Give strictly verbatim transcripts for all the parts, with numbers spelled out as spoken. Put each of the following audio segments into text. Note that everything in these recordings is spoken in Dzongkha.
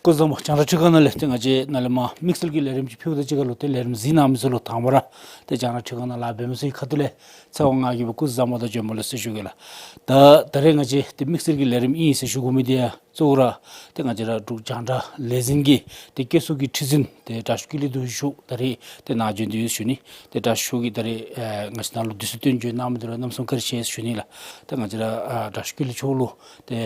སྐུ་གཟུགས་བཟང་པོ། རྒྱང་བསྒྲགས་ཁྲི་ཀ་ནང་ལས་ཏེ་ང་བཅས་ནཱ་ལས་མར་དམིགས་བསལ་གྱི་ལས་རིམ་ཅིག་ཕུལཝ་དང་གཅིག་ཁར་ལུ་ཏེ་ལས་རིམ་གཟིགས་གནང་མི་ཚུ་ལུ་དང་པ་ར་ཏེ་རྒྱང་བསྒྲགས་ཁྲི་ཀ་ནང་ལཱ་འབད་མི་ཚུ་གི་ཁ་ཐུག་ལས་ཚེ་དབང་ང་གིས་སྦེ་སྐུ་གཟུགས་བཟང་པོ་དང་བྱོན་པ་ལེགས་སོ་ཟེར་ཞུ་གེ་ལགས། ད་ད་རེས་ང་བཅས་ཏེ་དམིགས་བསལ་གྱི་ལས་རིམ་ཨིན་ཟེར་ཞུ་དགོ་མི་འདི་ཡང་གཙོ་བོ་ར་ཏེ་ང་བཅས་ར་འབྲུག་རྒྱང་བསྒྲགས་ལས་འཛིན་གྱི་ཏེ་བཀོད་ཚོགས་ཀྱི་ཁྲི་འཛིན་ཏེ་དྲག་ཤོས་ཀུན་ལེགས་རྡོ་རྗེ་མཆོག་ད་རེས་ཏེ་ནཱ་བྱོན་ཏེ་ཡོད་ཞུ་ནི། ཏེ་དྲག་ཤོས་ཀྱིས་ད་རེས་ཨེ་ང་བཅས་ནང་ལུ་དུས་ཚོད་བཏོན་བྱོན་གནང་མི་འདི་ལུ་གནམ་མེད་ས་མེད་བཀའ་དྲིན་ཆེ་ཞུ་ནི་ལགས། ཏེ་ང་བཅས་ར་ཨ་དྲག་ཤོས་ཀུན་ལེགས་མཆོག་ལུ་ཏེ་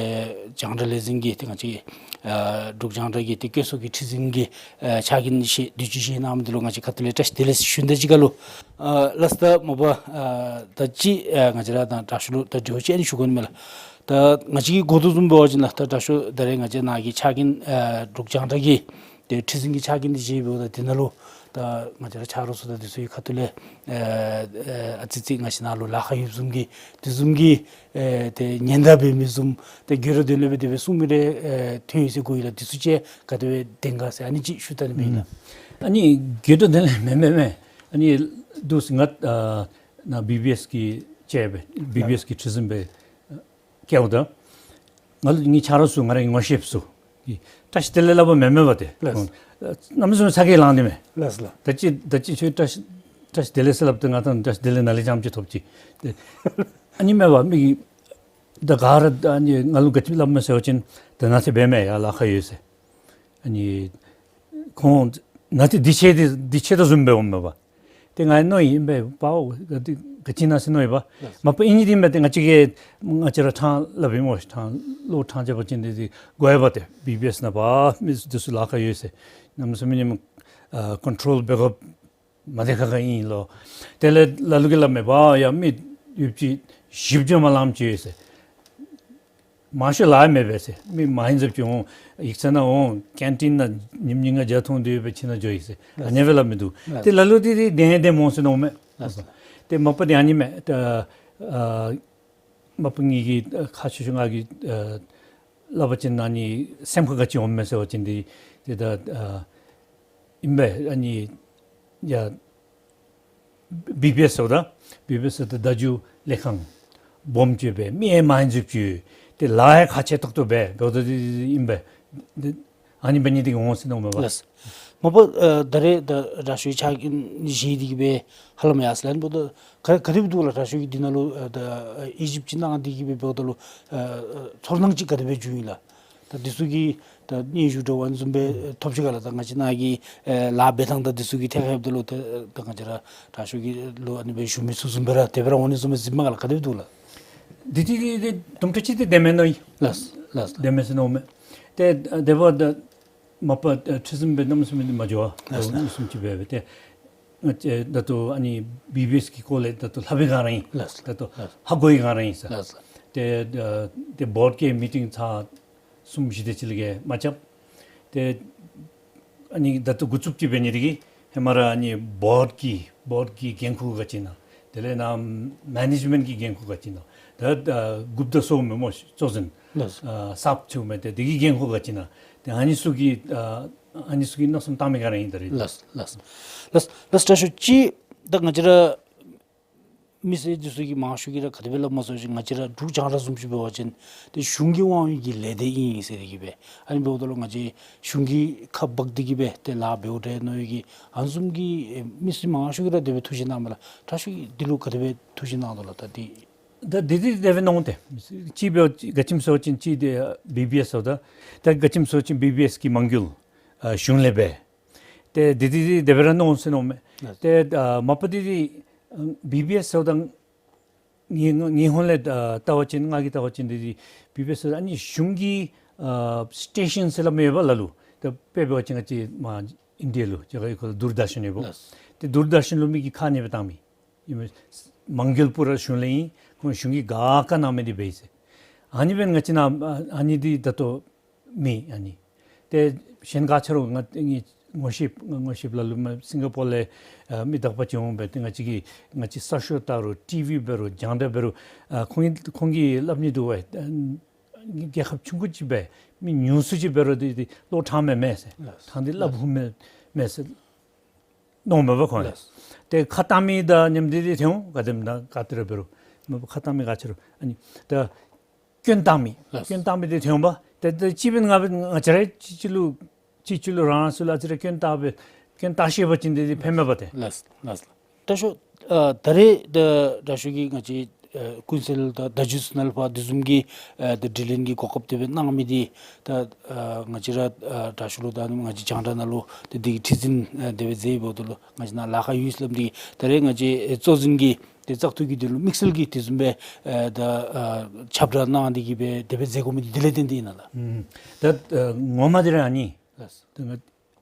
རྒྱང་བསྒྲགས་ལས་འཛིན་གྱི་ཏེ་ང་བཅས་ཨ་འབྲུག་རྒྱང་བསྒྲགས་ཀྱི་ཏེ་བཀོད་ཚོགས་ཀྱི་ཁྲི་འཛིན་གྱི་ཨ་ཕྱག་འགན་བཞེས་དུས་ཅི་བཞེས་གནང་མི་འདི་ལུ་ང་བཅས་ཁ་ཐུག་ལས་བཀྲ་ཤིས་བདེ་ལེགས་ཞུ་ནི་དང་གཅིག་ཁར་ལུ་ཨ་ལགས་སོ། ད་མ་པ་ཨ་ད་ཅི་ཨ་ང་བཅས་ར་དང་དྲག་ཤོས་ལུ་ད་དྲི་བ་ཅིག་ཨ་ནི་ཞུ་དགོ་ནི་མས་ལགས། ད་ང་བཅས་ཀྱིས་གོ་དོ་བཟུམ་འབད་བ་ཅིན་ལགས་ད་དྲག་ཤོས་ད་རེས་ང་བཅས་ནཱ་གི་ཕྱག་འགན་ཨ་འབྲུག་རྒྱང་བསྒྲགས་ཀྱི་ཏེ་ཁྲི་འཛིན་གྱི་ཕྱག་འགན་འདི་བཞེས་འབདཝ་ད་འདི་ནང་ལུ་ད་ང་བཅས་ར་ཆ་རོགས་ཚུ་དང་འདི་ཚུ་གི་ཁ་ཐུག་ལས་ཨ་ཨ་ཨ་ཙི་ཙི་ང་བཅས་ནཱ་ལུ་ལཱ་ཁག་ཡོདཔ་བཟུམ་གྱི་དེ་བཟུམ་གྱི་ཨ་ཏེ་ཉེན་བརྡ་འབད་མི་བཟུམ་ཏེ་དགོད་བྲ་དོན་ལས་འབད་དེ་སྦེ་གསུང་མི་རེ་ཨ་ཐོན་ཡི་ཟེར་གོ་ཡི་ལགས། འདི་ཚུ་ཅིག་ག་དེ་སྦེ་བདེན་ག་ཟེར་ཨ་ནི་ཅིག་ཞུ་ད་ནི་མེན་ན། ཨ་ནི་དགོད་བྲ་དོན་ལས་མེན་མེན་མེན། ཨ་ནི་འདུག་ཟེར་ང་ཨ་ནཱ་བི་བི་ཨེསི་གི་ཅེར་སྦེ་བི་བི་ཨེསི་གི་ཁྲི་འཛིན་སྦེ་བཀལཝ་ད་ང་ལུ་ངེའི་ཆ་རོགས་ཚུ་ང་རའི་ངོ་ཤེསཔ་ཚུ་གིས་བཀྲ་ཤིས་བདེ་ལེགས་སླབ་པ་མེན་མེན་པ་ཏེ། ལགས། གནམ་མེད་ས་མེད་ཚ་གྱང་ལངས་ཏེ་མས། ལགས་ལགས། ད་ཅི་ད་ཅི་ཁྱོད་བཀྲ་ཤིས་བཀྲ་ཤིས་བདེ་ལེགས་ཟེར་སླབ་སྟེ་ང་དང་བཀྲ་ཤིས་བདེ་ལེགས་ནཱ་ལས་རྐྱངམ་ཅིག་ཐོབ་ཅི། ཏེ་ཨ་ནི་མེན་པ་མི་གིས་ད་ག་ར་ཨ་ནི་ང་ལུ་ག་ཅི་སླབ་མས་ཟེར་བ་ཅིན་ད་ནཱ་ཏེ་འབད་མས་ཡར་ལཱ་ཁག་ཡོད་ཟེར། ཨ་ནི་ཁོང་ནཱ་ཏེ་འདི་ཆེ་འདི་འདི་ཆེ་ད་བཟུམ་འབད་འོང་མས་པ། ཏེ་ང་མནོ་ཡི་ཨིན་པས་པའོ་ག་ཏེ་ག་ཅི་ཨིན་ན་ཟེར་མནོ་ཡི་པ། ལགས། མ་པ་ཨིན་ནི་འདི་མས། ཏེ་ང་བཅས་ཀྱིས་ང་བཅས་ར་ཕྲང་སླབ་ཨིན་སྨོ། ཕྲང་བློ་ཕྲང་བྱ་བ་ཅིན་འདི་འདི་གོ་ཡི་པ་ཏེ་བི་བི་ཨེསི་ནང་པ་མི་འདི་ཚུ་ལཱ་ཁག་ཡོད་ཟེར། གནམ་མེད་ས་མེད་ཨ་ཀོན་ཊོལ་འབད་དགོཔ་མ་བདེ་ཁག་ཁ་ཨིན་ལོ། དེ་ལས་ལ་ལུ་གིས་སླབ་མས་པ་ཡ་མི་ཡོདཔ་ཅིག་བཞི་བརྒྱ་མ་ལངམ་ཅིག་ཡོད་ཟེར། མང་ཤོས་ལཱ་མེད་པས་ཟེར། མི་མང་ཧིང་ཙམ་ཅིག་འོང་ཡིག་ཚང་ནང་འོང་ཀེན་ཊིན་ནང་ཉིནམ་ཉིན་ག་ཇ་འཐུང་སྡོད་པའི་ཁྱིམ་ནང་འགྱོ་ཡི་ཟེར། ལགས། ཨ་ནི་སྦེ་སླབ་མི་འདུག། ལགས། ཏེ་ལ་ལུ་འདི་འདི་བདེན་བདེན་མོ་ཟེར་མནོཝ་མས། ལགས། ཏེ་མ་པ་འདི་ཨ་ནི་མས། ད་ཨ་མ་པ་ངེ་གི་ཁ་ཤུ་ཤུ་ང་གིས་ཨ་སླབ་པ་ཅིན་ཨ་ནི་སེམས་ཁར་ག་ཅི་འོངམ་མས་ཟེར་བ་ཅིན་འདི་འདི་ད་ཨ་ཨིན་པས། ཨ་ནི་ཡ་བི་བི་ཨེསི་ཟེརཝ་ད་བི་བི་ཨེསི་ཟེརཝ་ད་བརྡ་བརྒྱུད་ལས་ཁང་སྦོམ་ཅིག་སྦེ་མི་ཡང་མང་ཧིང་ཙམ་ཅིག་ཡོད། ཏེ་ལཱ་ཡང་ཁག་ཆེ་ཏོག་ཏོ་སྦེ་འབདཝ་ད་འདི་ཨིན་པས། འདི་ཨ་ནི་འབད་ནི་འདི་གིས་འོང་ཟེར་མནོཝ་མས་པ། ལགས། མ་པ་ཨ་ད་རེས་ད་དྲག་ཤོས་ཕྱག་འགན་བཞེས་ཏེ་གི་སྦེ་ཧ་ལམ་ཡར་སོང་ལགས། འབདཝ་ད་ག་ག་དེ་སྦེ་འདུག་ལགས། དྲག་ཤོས་ཀྱིས་འདི་ནང་ལུ་ཨ་ད་ཨ་དབྱེ་ཞིབ་ཅིག་གནང་སྟེ་གི་སྦེ་འབདཝ་ད་ལུ་ཨ་ཨ་ཚོར་སྣང་ཅིག་ག་དེ་སྦེ་བྱུང་ཡི་ལགས། ད་འདི་ཚུ་གི་ད་སྙན་ཞུ་འདྲ་བ་བཟུམ་སྦེ་ཐོབ་ཅི་ག་ལགས། ད་ང་བཅས་ནཱ་གི་ཨེ་ལཱ་འབད་ཐངས་དང་འདི་ཚུ་གི་ཐད་ཁར་འབདཝ་ད་ལུ་ད་ད་ང་བཅས་ར་དྲག་ཤོས་ཀྱི་ལུ་ཨ་ནི་སྦེ་ཞུ་མི་ཚུ་བཟུམ་སྦེ་ར་དེ་སྦེ་ར་འོང་ནི་བཟུམ་སྦེ་གཟིགས་མས་ག་ལགས། ག་དེ་སྦེ་འདུག་ལགས། འདི་འདི་འདི་འདི་དུམ་གྲ་ཅིག་འདི་བདེན་མས་མནོ་ཡི། ལགས་ལགས། བདེན་མས་ཟེར་མནོཝ་མས། ཏེ་དེ་འབདཝ་ད་མ་པ་ཨ་ཁྲི་འཛིན་སྦེ་གནམ་མེད་ས་མེད་འདི་མ་འགྱོ་བ། ལགས་ལགས། གནམ་མེད་ས་མེད་ཅིག་སྦེ་སྦེ་ཏེ་ང་བཅས་ད་ལྟོ་ཨ་ནི་བི་བི་ཨེསི་གི་སྐོར་ལས་ད་ལྟོ་ལྷབ་པའི་སྒང་ར་ཨིན། ལགས་ལགས། ད་ལྟོ་ལགས་ལགས། ཧ་གོ་བའི་སྒང་ར་ཨིན་ཟེར། ལགས་ལགས། ཏེ་ཨ་ཏེ་བོརཌ་ཀྱི་མི་ཊིང་ཚར་གསུམ་བཞི་དེ་ཅིག་ལས་བརྒལ་མ་རྐྱབ། ཏེ་ཨ་ནི་ད་ལྟོ་འགོ་བཙུགས་ཅིག་འབད་ནི་དེ་གིས་ཧེ་མ་ར་ཨ་ནི་བོརཌ་ཀྱི་བོརཌ་ཀྱི་འགན་ཁུར་ག་ཅི་ཨིན་ན། དེ་ལས་ནཱ་མེ་ནེཇ་མེནཊ་ཀྱི་འགན་ཁུར་ག་ཅི་ཨིན་ན། ད་ཨ་འགོ་བདག་ཟེརཝ་མས་སྨོ། གཙོ་འཛིན་ལགས་ཨ་གསརཔ་ཚུད་མི་དེ་དེ་གི་འགན་ཁུར་ག་ཅི་ཨིན་ན། ཏེ་ཨ་ནི་ཚུ་གི་ཨ་ཨ་ནི་ཚུ་གི་མནོ་བསམ་བཏང་མི་སྒང་ར་ཨིན་ད་རེས། ལགས་ལགས། ལགས་ལགས། དྲག་ཤོས་ཅིག་ད་ང་བཅས་ར་མི་སེར་འདི་ཚུ་གིས་མང་ཤོས་ཀྱིས་ར་ག་དེ་སྦེ་སླབ་མས་ཟེར་བ་ཅིན་ང་བཅས་ར་འབྲུག་རྒྱང་བསྒྲགས་བཟུམ་ཅིག་འབད་བ་ཅིན་ཏེ་གཞུང་གི་དབང་ཡོད་ཀྱི་ལས་སྡེ་ཨིན་ཟེར་ཏེ་གི་སྦེ་ཨ་ནི་འབདཝ་ད་ལུ་ང་བཅས་གཞུང་གི་ཁ་འབག་སྟེ་གི་སྦེ་ཏེ་ལཱ་འབདཝ་འདྲས་མནོ་ཡི་གི་ཨ་ནི་བཟུམ་གྱི་ཨེ་མི་སེར་མང་ཤོས་ཀྱིས་ར་དེ་སྦེ་ཐུགས་བཞེས་གནངམ་མས་ལགས། དྲག་ཤོས་ཀྱིས་འདི་ལུ་ག་དེ་སྦེ་ཐུགས་བཞེས་གནང་དོ་ལགས། ད་འདི་ད་འདི་འདི་དེ་སྦེ་མནོ་སྟེ་ཅིག་འབད་ག་ཅི་སྨོ་ཟེར་བ་ཅིན་ཅིག་འདི་བི་བི་ཨེསི་ཟེརཝ་ད་ད་ག་ཅི་སྨོ་ཟེར་བ་ཅིན་བི་བི་ཨེསི་གི་མ་དངུལ་ཨ་གཞུང་ལས་འབད། ཏེ་འདི་འདི་འདི་དེ་སྦེ་ར་མནོ་ཟེར་མནོཝ་མས། ལགས། ཏེ་ཨ་མ་པ་འདི་འདི་ཨ་བི་བི་ཨེསི་ཟེརཝ་ད་ངེའི་ངེའི་ཧོང་ལས་ཨ་བལྟ་བ་ཅིན་ང་གིས་བལྟ་བ་ཅིན་འདི་འདི་བི་བི་ཨེསི་ཟེརཝ་ད་ཨ་ནི་གཞུང་གི་ཨ་སི་ཊེ་ཤཱན་ཟེར་སླབ་མི་ཡོད་པ་ལ་ལུ། ད་དཔེ་འབད་བ་ཅིན་ང་བཅས་མར་ཨིན་ཌི་ཡ་ལུ་རྒྱ་གར་ཡུལ་ཁར་དུར་དར་ཤཱན་ཡོདཔ་འོང་། ལགས། ཏེ་དུར་དར་ཤཱན་ལུ་མི་གིས་ཁ་ནི་སྦེ་བཏང་མི་ཨིན་མས། མ་དངུལ་པུ་ར་གཞུང་ལས་ཨིན། ཁོང་གཞུང་གིས་ག་བཀའ་གནང་མི་འདི་འབད་ཡི་ཟེར། ཨ་ནི་འབདན་ང་བཅས་ནཱ་ཨ་ནི་འདི་ད་ལྟོ་མེད། ཨ་ནི་ཏེ་གཞན་ག་ཅི་རུང་ང་ངེའི་ངོ་ཤེས་ངོ་ཤེསཔ་ལ་ལུ་མར་སིང་ག་པོར་ལས་ཨ་མི་དག་པ་ཅིག་འོང་སྦེ་ཏེ་ང་བཅས་ཀྱིས་ང་བཅས་གསར་ཤོག་བལྟ་རུང་ཊི་ཝི་འབད་རུང་རྒྱང་བསྒྲགས་འབད་རུང་ཨ་ཁོང་གིས་ཁོང་གིས་སླབ་ནི་འདུག་པས། ཨ་རྒྱལ་ཁབ་ཆུང་ཀུ་ཅིག་སྦེ་མི་ཉུང་སུ་ཅིག་འབད་རུང་འདི་འདི་བློ་ཕྲང་མས་མས་ཟེར། ལགས། ཐང་འདི་སླབ་ཧུམ་མས་མས་ཟེར་མནོཝ་མས་པ་ཁོང་། ལགས། ཏེ་ཁ་བཏང་མི་དང་མཉམ་འདི་འདི་ཐོན་འོང་། ག་དེམ་ད་ག་ཏེ་ར་འབད་རུང་མ་པ་ཁ་བཏང་མི་ག་ཅི་རུང་ཨ་ནི་ད་སྐྱོན་བཏང་མི་ལགས། སྐྱོན་བཏང་མི་འདི་ཐོན་འོང་པ། ཏེ་ད་སྤྱི་འབད་ང་འབད་ང་བཅས་ར་གཅིག་གཅིག་ལུ་གཅིག་གཅིག་ལུ་རང་རང་སོ་ལུ་ཨ་ཙི་རེ་སྐྱོན་བཏགས་སྦེ་སྐྱོན་བཏགས་ཤེས་པ་ཅིན་དེ་དེ་ཕན་མས་པ་ཏེ། ལགས་ལགས། དྲག་ཤོས་ཨ་ད་རེས་ད་དྲག་ཤོས་ཀྱིས་ང་བཅས་ཨ་ཀུན་གསལ་དང་བརྡ་བརྒྱུད་ནང་ལུ་ཕར་དེ་བཟུམ་གྱི་ཨ་ད་དྲི་ལན་གྱི་གོ་སྐབས་དེ་སྦེ་གནང་མི་འདི་ད་ཨ་ང་བཅས་ར་ཨ་དྲག་ཤོས་ལུ་ད་ང་བཅས་རྒྱང་བསྒྲགས་ནང་ལུ་ད་འདི་གི་ཁྲི་འཛིན་ཨ་དེ་སྦེ་མཛད་ཡོདཔ་ད་ལུ་ང་བཅས་ནཱ་ལཱ་ཁག་ཡོད་ཟེར་སླབ་འདི་གིས་ད་རེས་ང་བཅས་ཨེ་གཙོ་འཛིན་གྱིས་ཏེ་བཙག་འཐུ་གི་དོན་ལུ་དམིགས་བསལ་གྱིས་དེ་བཟུམ་སྦེ་ཨེ་ད་ཨ་ཁྱབ་བསྒྲགས་གནང་འདི་གིས་སྦེ་དེ་སྦེ་མཛད་དགོ་མི་འདི་དེ་ལས་བརྟེན་ཏེ་ཨིན་ན་ལགས། ཨུམ། ད་ཨ་ངོ་མ་འདི་ར་ཨ་ནི་ལགས། ད་ང་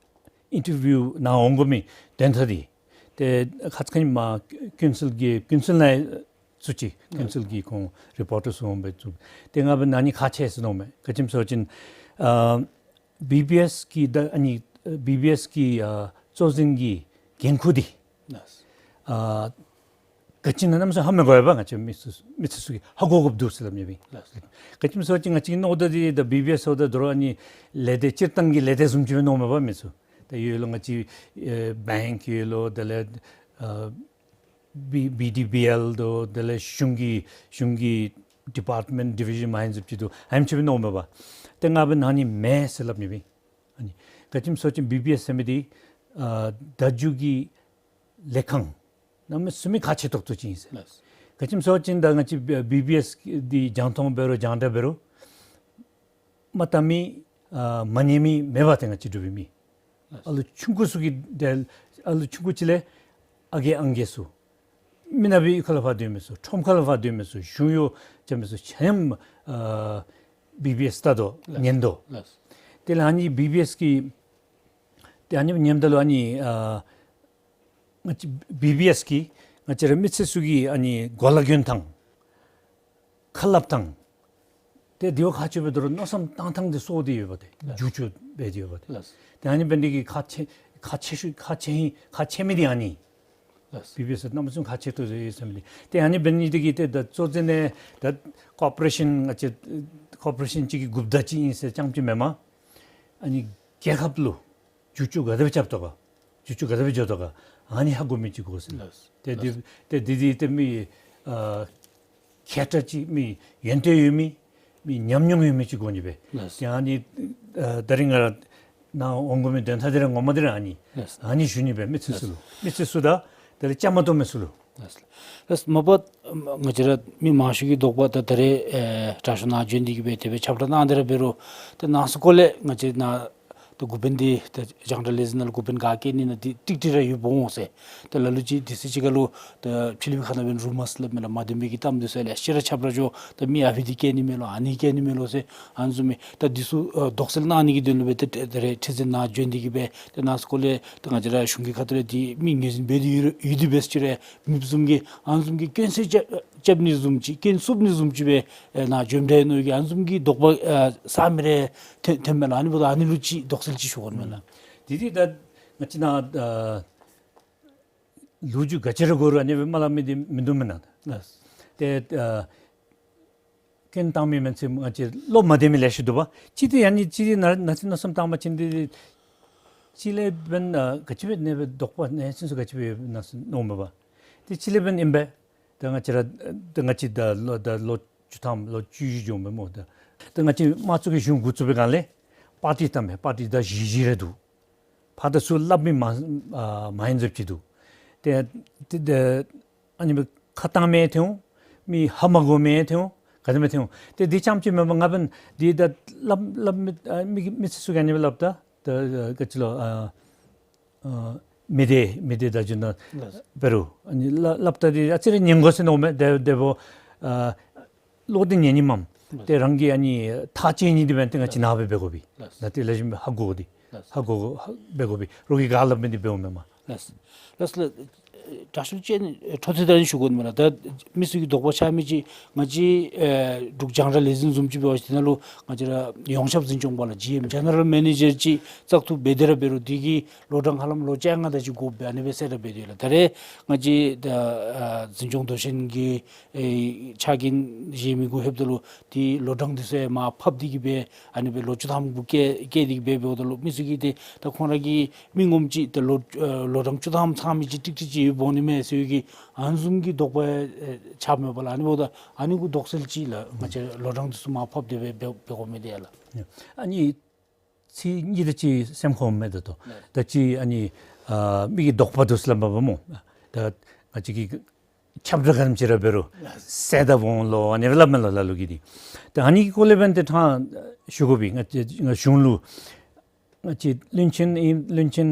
ཨིན་ཊར་བིའུ་ནང་འོང་དགོ་མི་དོན་དག་འདི་ཏེ་ཁ་ཙ་ཁ་ཉིནམ་ཀུན་གསལ་གྱི་ཀུན་གསལ་ནང་ཚུད་ཅི། ཀུན་གསལ་གྱི་ཁོང་རི་པོར་ཊར་ཚུ་འོང་སྦེ་ཚུད། ཏེ་ང་འབད་ནཱ་ནི་ཁག་ཆེ་ཟེར་མནོཝ་མས། ག་ཅི་སྨོ་ཟེར་བ་ཅིན་ཨ་བི་བི་ཨེསི་གི་ད་ཨ་ནི་བི་བི་ཨེསི་གི་ཨ་གཙོ་འཛིན་གྱི་འགན་ཁུར་འདི་ལགས། ཨ་ག་ཅི་ཨིན་ན་གནམ་མེད་ས་མེད་ཧ་མི་གོ་བས་པ། ང་བཅས་མི་སེར་མི་སེར་ཚུ་གིས་ཧ་གོ་དགོཔ་འདུག་ཟེར་སླབ་ནི་སྦེ། ལགས། ག་ཅི་སྨོ་ཟེར་བ་ཅིན་ང་བཅས་ཀྱི་མནོ་དོ་འདི་ད་བི་བི་ཨེསི་ཟེརཝ་ད་དོ་རུང་ཨ་ནི་ལས་སྡེ་སྤྱིར་བཏང་གི་ལས་སྡེ་བཟུམ་ཅིག་སྦེ་མནོཝ་མས་པ་མི་སེར། ད་ཡོད་ལོ་ང་བཅས་ཨེ་བེངཀ་ཡོད་ལོ། དེ་ལས་ཨ་བི་བི་ཌི་བི་ཨེལ་འདུག། དེ་ལས་གཞུང་གི་གཞུང་གི་ཌི་པཱརཊ་མེནཊ་ཌི་བི་ཞཱན་མ་ཧེན་ཟེར་ཅིག་འདུག། ཨ་ནེམ་ཅིག་སྦེ་མནོཝ་མས་པ། ཏེ་ང་འབད་ནཱ་ནི་མེན་ཟེར་སླབ་ནི་སྦེ། ཨ་ནི་ག་ཅི་སྨོ་ཟེར་བ་ཅིན་བི་བི་ཨེསི་ཟེར་མི་འདི་ཨ་བརྡ་བརྒྱུད་ཀྱི་ལས་ཁང་གནམ་མེད་ས་མེད་ཁག་ཆེ་ཏོག་ཏོ་ཅིག་ཨིན་ཟེར། ལགས། ག་ཅི་སྨོ་ཟེར་བ་ཅིན་ད་ང་བཅས་བི་བི་ཨེསི་འདི་རྒྱང་མཐོང་འབད་རུང་རྒྱང་བསྒྲགས་འབད་རུང་མ་བལྟ་མི་ཨ་མ་ཉན་མི་མེད་པ་ཏེ། ང་བཅས་འབྲུག་པའི་མི་ལགས། ཨ་ལོ་ཆུང་ཀུ་ཚུ་གི་དེ་ཨ་ལོ་ཆུང་ཀུ་ཅིག་ལས་ཨ་རྒས་ཨང་རྒས་ཚུ་མི་ནག་པའི་གཡུས་ཁ་ལས་ཕར་སྡོད་མི་ཚུ་ཁྲོམ་ཁ་ལས་ཕར་སྡོད་མི་ཚུ་གཞུང་གཡོག་རྐྱབ་མི་ཚུ་ཆ་མཉམ་ཨ་བི་བི་ཨེསི་བལྟ་དོ། ལགས། ཉན་དོ། ལགས། དེ་ལས་ཨ་ནི་བི་བི་ཨེསི་གི་ཏེ་ཨ་ནི་ཉནམ་ད་ལུ་ཨ་ནི་ཨ་ང་བཅས་བི་བི་ཨེསི་གིས་ང་བཅས་ར་མི་སེར་ཚུ་གི་ཨ་ནི་གོ་ལ་གྱོན་ཐངས་ཁ་སླབ་ཐངས་ཏེ་དེ་བ་ཁག་ཆེ་བའི་དོ་རུང་མནོ་བསམ་བཏང་ཐངས་འདི་སོར་ཏེ་ཡོད་པ་ཏེ། ལགས། འགྱུར་བཅོས་འབད་དེ་ཡོད་པ་ཏེ། ལགས། ཏེ་ཨ་ནི་འབད་ནི་འདི་གིས་ཁག་ཆེ་ཁག་ཆེ་ཤོས་ཁག་ཆེ་ཁག་ཆེ་མི་འདི་ཨ་ནི། ལགས། བི་བི་ཨེསི་གནམ་མེད་ས་མེད་ཁག་ཆེ་ཏོག་ཏོ་ཡོད་ཟེར་མི་འདི། ཏེ་ཨ་ནི་འབད་ནི་འདི་གིས་ཏེ་ད་གཙོ་བོ་ནི་ད་ཀོར་པོ་རེ་ཤཱན་ང་བཅས་ཀོར་པོ་རེ་ཤཱན་ཅིག་གི་འགོ་བདག་ཅིག་ཨིན་ཟེར་རྐྱངམ་ཅིག་མེན་པར་ཨ་ནི་རྒྱལ་ཁབ་ལུ་འགྱུར་བཅོས་ག་དེ་སྦེ་རྐྱབ་དོ་ག། འགྱུར་བཅོས་ག་དེ་སྦེ་འགྱོ་དོ་ག། ཨ་ནི་ཧ་གོ་མི་ཅིག་དགོ་ཟེར། ལགས། ཏེ་འདི་ལགས། ཏེ་འདི་འདི་ཏེ་མི་ཨ་མཁས་དྲགས་ཅིག་མི་ཡོན་ཏན་ཡོད་མི་མི་ཉམས་མྱོང་ཡོད་མི་ཅིག་དགོ་ནི་སྦེ། ལགས། ཏེ་ཨ་ནི་ཨ་ད་རིས་ང་ར་ནཱ་འོང་དགོ་མི་དོན་དག་འདི་ར་ངོ་མ་འདི་ར་ཨ་ནི། ལགས། ཨ་ནི་ཞུ་ནི་སྦེ་མི་སེར་ཚུ་ལུ། ལགས། མི་སེར་ཚུ་དང་དེ་ལས་བཅའ་མར་གཏོགས་མི་ཚུ་ལུ། ལགས། ལགས། མ་པ་ང་བཅས་ར་མི་མང་ཤོས་ཀྱི་དོགས་པ་ད་ད་རེས་ཨེ་དྲག་ཤོས་ནཱ་བྱོན་ཏེ་གིས་སྦེ་དེ་སྦེ་ཁྱབ་བསྒྲགས་གནང་སྟེ་ར་འབད་རུང་ད་ནང་གསེས་སྐོར་ལས་ང་བཅས་ནཱ་ད་འགོ་དཔོན་འདི་ད་རྒྱང་བསྒྲགས་ལས་འཛིན་ནང་ལུ་འགོ་དཔོན་ག་བཀལ་ནི་ཨིན་ན་འདི་ཀྲིག་ཀྲི་ར་ཡོདཔ་འོང་ཟེར། ད་ལ་ལུ་ཅིག་དུས་ཚོད་ཅིག་ཁར་ལུ་ད་ཕྱི་གླིང་པའི་ཁ་ནང་འབད་རུང་རུ་མརསི་སླབ་མས་ལགས། མ་བདེན་པའི་གི་གཏམ་འདི་ཚུ་ལེ་ཤ་ར་ཁྱབ་ར་འགྱོ། ད་མི་ཨ་ཕི་འདི་བཀལ་ནི་མས་ལོ་ཨ་ནི་བཀལ་ནི་མས་ལོ་ཟེར་ཨ་ནི་བཟུམ་མས། ད་འདི་ཚུ་ཨ་དོགས་སེལ་གནང་ནི་གི་དོན་ལུ་སྦེ་ད་ད་རེས་ཁྲི་འཛིན་ནཱ་བྱོན་ཏེ་གིས་སྦེ་ད་ནང་གསེས་སྐོར་ལས་ད་ང་བཅས་ར་གཞུང་གི་ཁ་ཐུག་ལས་འདི་མི་ངོས་འཛིན་འབད་དེ་ཡོད་ཡོད་དེ་འབད་ཟེར་ཅི་རུང་མི་བཟུམ་གྱིས་ཨ་ནི་བཟུམ་གྱི་སྐྱོན་སེལ་རྐྱབ་རྐྱབ་ནི་བཟུམ་ཅིག་སྐྱོན་བསུབ་ནི་བཟུམ་ཅིག་སྦེ་ཨེ་ནཱ་བྱོནམ་འདྲས་མནོ་གི། ཨ་ནི་བཟུམ་གྱི་དོགས་པ་ཨ་ཟ་མི་རེ་ཐོན་ཐོནམ་མས་ལགས། ཨ་ནི་འབདཝ་ད་ཨ་ནི་ལུ་ཅིག་དོགས་སེལ་ཅིག་ཞུ་དགོ་མས་ལགས། དེ་འདི་ད་ང་བཅས་ནཱ་ཨ་ལོ་རྒྱུས་ག་ཅི་ར་གོ་རུང་ཨ་ནི་སྦེ་མ་སླབ་མི་འདི་མིན་འདུག་མེན་ན། ལགས། ཏེ་ཨ་སྐྱོན་བཏང་མི་མེན་ཚེ་ང་བཅས་བློ་མ་བདེ་མི་ལེ་ཤ་འདུག་པ། ཅིག་འདི་ཨ་ནི་ཅིག་འདི་ནཱ་ནཱ་ཚུན་མནོ་བསམ་བཏང་བ་ཅིན་འདི་ཅིག་ལས་འབདན་ཨ་ག་ཅི་སྦེ་ཨ་ནི་སྦེ་དོགས་པ་ཨ་ནི་ཚུན་ཚོད་ག་ཅི་སྦེ་ཡོདཔ་ཨིན་ན་ཟེར་མནོཝ་མས་པ། ཏེ་ཅིག་ལས་འབདན་ཨིན་པས། ད་ང་བཅས་ར་ད་ང་བཅས་ད་ལོ་ད་ལོ་བཅུ་ཐམ་ལོ་བཅུ་བཞི་འགྱོཝ་མས་སྨོ་ད། ད་ང་བཅས་དམངས་གཙོ་གི་གཞུང་འགོ་བཙུགས་པའི་སྒང་ལས་པར་ཊི་བཏངམ་མས། པར་ཊི་ད་བཞི་བཞི་རེ་འདུག། ཕར་དང་ཚུར་སླབ་མི་མ་ཨ་མ་ཡིན་ཟེར་ཅིག་འདུག། ཏེ་ཏེ་ཏེ་ཨ་ནི་སྦེ་ཁ་བཏང་མི་ཐོན་འོང་། མི་ཧ་མ་གོ་མི་ཐོན་འོང་། ག་དེ་སྦེ་ཐོན་འོང་། ཏེ་འདི་རྐྱངམ་ཅིག་མེན་པར་ང་འབདན་འདི་ད་སླབ་སླབ་མི་ཨ་མི་མི་སེར་ཚུ་གིས་ཨ་ནི་སྦེ་སླབ་ད་ད་ག་ཅི་ལོ་ཨ་ཨ་མི་སྡེ་མི་སྡེ་བརྡ་བརྒྱུད་ནང་ལགས། འབད་རུང་ཨ་ནི་སླབ་སླབ་ད་འདི་ཨ་ཙི་རེ་ཉན་དགོ་ཟེར་མནོཝ་མས། དེ་དེ་འབདཝ་ཨ་བློ་གཏད་ཉན་ནི་མས། ལགས། ཏེ་རང་གིས་ཨ་ནི་ཐག་བཅད་ནི་འདི་འབདན་ཏེ་ང་བཅས་ནཱ་སྦེ་འབད་དགོ་པས། ལགས། ནཱ་ཏེ་ལེགས་ཤོམ་སྦེ་ཧ་གོ་དགོ་དེ། ལགས། ཧ་གོ་ཧ་འབད་དགོ་པས། རོགས་ཀྱིས་ག་སླབ་མི་འདི་འབདཝ་མེན་མས། ལགས། ལགས་ལགས། དྲག་ཤོས་ལུ་ཅིག་ཨ་ནི་འཕྲོ་མཐུད་དེ་ཨ་ནི་ཞུ་དགོ་མས་ལགས། ད་མི་ཚུ་གིས་དོགས་པ་ཆགས་མི་ཅིག་ང་བཅས་ཨེ་འབྲུག་རྒྱང་བསྒྲགས་ལས་འཛིན་བཟུམ་ཅིག་འབད་བ་ཅིན་དེ་ནང་ལུ་ང་བཅས་ར་ཡོངས་ཁྱབ་འཛིན་སྐྱོང་པ་ལགས་ཇི་ཨེམ་ཇེ་ནེ་རལ་མེ་ནེ་ཇར་ཅིག་བཙག་འཐུ་འབད་དེ་ར་འབད་རུང་དེ་གི་ལོ་གྲངས་ཧ་ལམ་ལོ་བཅོ་ལྔ་དེ་ཅིག་དགོཔ་སྦེ་ཨ་ནི་སྦེ་ཟེར་ར་འབད་དེ་ཡོད་ལགས། ད་རེས་ང་བཅས་ད་ཨ་འཛིན་སྐྱོང་མདོ་ཆེན་གྱི་ཨེ་ཕྱག་འགན་བཞེས་མི་གུ་ལྷོདཔ་ད་ལུ་དེ་ལོ་གྲངས་དེ་ཚུ་མར་ཕབ་སྟེ་གིས་སྦེ་ཨ་ནི་སྦེ་ལོ་བཅུ་ཐམ་གུ་བཀལ་བཀལ་ཏེ་གིས་སྦེ་འབདཝ་ད་ལུ་མི་ཚུ་གིས་ཏེ་ད་ཁོང་ར་གི་མི་ངོམ་ཅིག་ད་ལོ་ཨ་ལོ་གྲངས་བཅུ་ཐམ་ཚང་མི་ཅིག་ཀྲིག་ཀྲི་ཅིག་ཡོདཔ་འོང་ནི་མས་ཟེར་གྱི་ཨ་ནི་བཟུམ་གྱི་དོགས་པ་ཨེ་ཆགསཔ་མས་པ་ལགས། ཨ་ནི་འབདཝ་ད་ཨ་ནི་གུ་དོགས་སེལ་ཅིག་ལགས་ང་བཅས་ལོ་གྲངས་དེ་ཚུ་མར་ཕབ་སྟེ་སྦེ་འབད་འབད་དགོ་མི་འདི་ཡང་ལགས། ཨ་ནི་ཚིག་གཉིས་དེ་ཅིག་སེམས་ཁར་འོང་མས་ད་ལྟོ། ད་ཅི་ཨ་ནི་ཨ་མི་གི་དོགས་པ་འདུག་ཟེར་སླབ་མས་པ་སྨོ། ད་ང་བཅས་ཀྱི་ཁྱབ་བསྒྲགས་ག་དེམ་ཅིག་ར་འབད་རུང་ལགས། གསལ་དག་འོང་ལོ་ཨ་ནི་སླབ་མས་ལོ་ལ་ལུ་གིས་འདི། ད་ཨ་ནི་གི་སྐོར་ལས་འབདན་ཏེ་ཕྲང་ཞུ་དགོ་པས། ང་བཅས་ང་གཞུང་ལུ་ང་བཅས་བློན་ཆེན་ཨིན་བློན་ཆེན་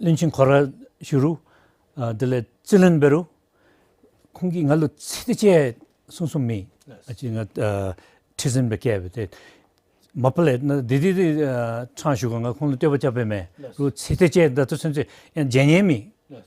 བློན་ཆེན་ཁོ་ར་ཞུ་རུང་ཨ་དེ་ལས་རྩིས་ལེན་འབད་རུང་ཁོང་གིས་ང་ལུ་ཚིག་དེ་ཅིག་གསུངས་གསུངསམ་མེད། ལགས། ང་བཅས་ང་ཨ་ཁྲི་འཛིན་སྦེ་བཀལ་སྦེ་ཏེ་མ་པ་ལས་ན་འདི་འདི་འདི་ཨ་ཕྲང་ཞུ་དགོ། ང་ཁོང་ལུ་བསྟོད་པ་རྐྱབ་པས་མེན། ལགས། རུང་ཚིག་དེ་ཅིག་ད་ལྟོ་ཚུན་ཚོད་ཡང་བརྗེད་ནི་མེད། ལགས།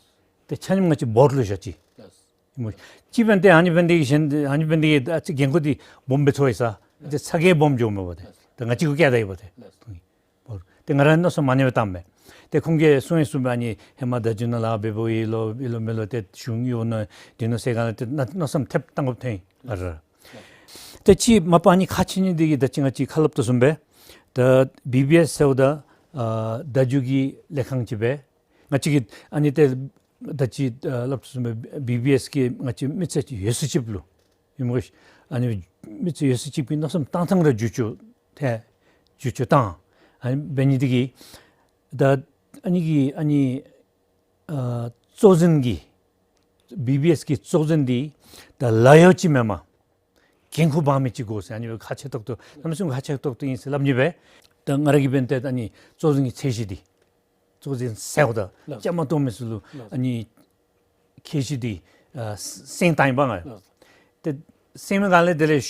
ཏེ་ཆ་མཉམ་ང་བཅས་བོརཌ་ལུ་བཞག་ཅི། ལགས། སྨོ། ཅིག་འབདན་ཏེ་ཨ་ནི་འབདན་འདི་གི་གཞན་ཨ་ནི་འབདན་འདི་གི་ཨ་ཙི་འགན་ཁུར་འདི་སྦོམ་སྦེ་ཚོར་ཡི་ས། ཏེ་ཚ་གྱང་སྦོམ་འགྱོཝ་མས་པ་ཏེ། ལགས། ཏེ་ང་བཅས་གུ་བཀལ་ད་ཡི་པ་ཏེ། ལགས། བོརཌ། ཏེ་ང་ར་མནོ་བསམ་མ་ཎི་སྦེ་བཏངམ་མས། ཏེ་ཁོང་གིས་གསུང་ཡང་གསུངས་པས། ཨ་ནི་ཧེ་མ་བརྡ་བརྒྱུད་ནང་ལཱ་འབད་འབདཝ་ཨིན་ལོ་ཨིན་ལོ་མེན་ལོ་ཏེ་གཞུང་གཡོག་ནང་འདི་ནང་ཟེར་ག་ལས་ཏེ་མནོ་མནོ་བསམ་ཐེབས་བཏང་དགོཔ་ཐོན་ཡི། ཨ་ར། ཏེ་ཅིག་མ་པ་ཨ་ནི་ཁག་ཆེ་ནི་འདི་གིས་ད་ཅི་ང་བཅས་ཁ་སླབ་དོ་བཟུམ་སྦེ་ད་བི་བི་ཨེསི་ཟེརཝ་ད་ཨ་བརྡ་བརྒྱུད་ཀྱི་ལས་ཁང་ཅིག་སྦེ་ང་བཅས་ཀྱིས་ཨ་ནི་ཏེ་ད་ཅི་ཨ་སླབ་དོ་བཟུམ་སྦེ་བི་བི་ཨེསི་གིས་ང་བཅས་མི་ཚེ་ཅིག་ཡོད་ཚད་ཅིག་ལུ་ཨིན་མས། ཨ་ནི་མི་ཚེ་ཡོད་ཚད་ཅིག་གི་མནོ་བསམ་བཏང་ཐངས་ར་བསྒྱུར་བཅོས་ཐལ་བསྒྱུར་བཅོས་བཏང་། ཨ་ནི་འབད་ནི་འདི་གིས་ད་ཨ་ནི་གི་ཨ་ནི་ཨ་གཙོ་འཛིན་གྱི་བི་བི་ཨེསི་གི་གཙོ་འཛིན་འདི་ད་ལཱ་གཡོག་ཅིག་མེན་པར་འགན་ཁུར་འབག་མི་ཅིག་དགོ་ཟེར། ཨ་ནི་ཁག་ཆེ་ཏོག་ཏོ་གནམ་མེད་ས་མེད་ཁག་ཆེ་ཏོག་ཏོ་ཨིན་ཟེར་སླབ་ནི་སྦེ། ད་ང་ར་གིས་འབདན་ཏེ་ཨ་ནི་གཙོ་འཛིན་གྱི་ཚད་གཞི་འདི་གཙོ་འཛིན་ཟེརཝ་ད་ལགས། བཅའ་མར་གཏོགས་མི་ཚུ་ལུ་ལགས། ཨ་ནི་ཁྱད་གཞི་འདི་ཨ་གསན་བཏང་ཡི་པ་ང་། ལགས། ཏེ་གསན་མི་སྒང་ལས་དེ་ལས་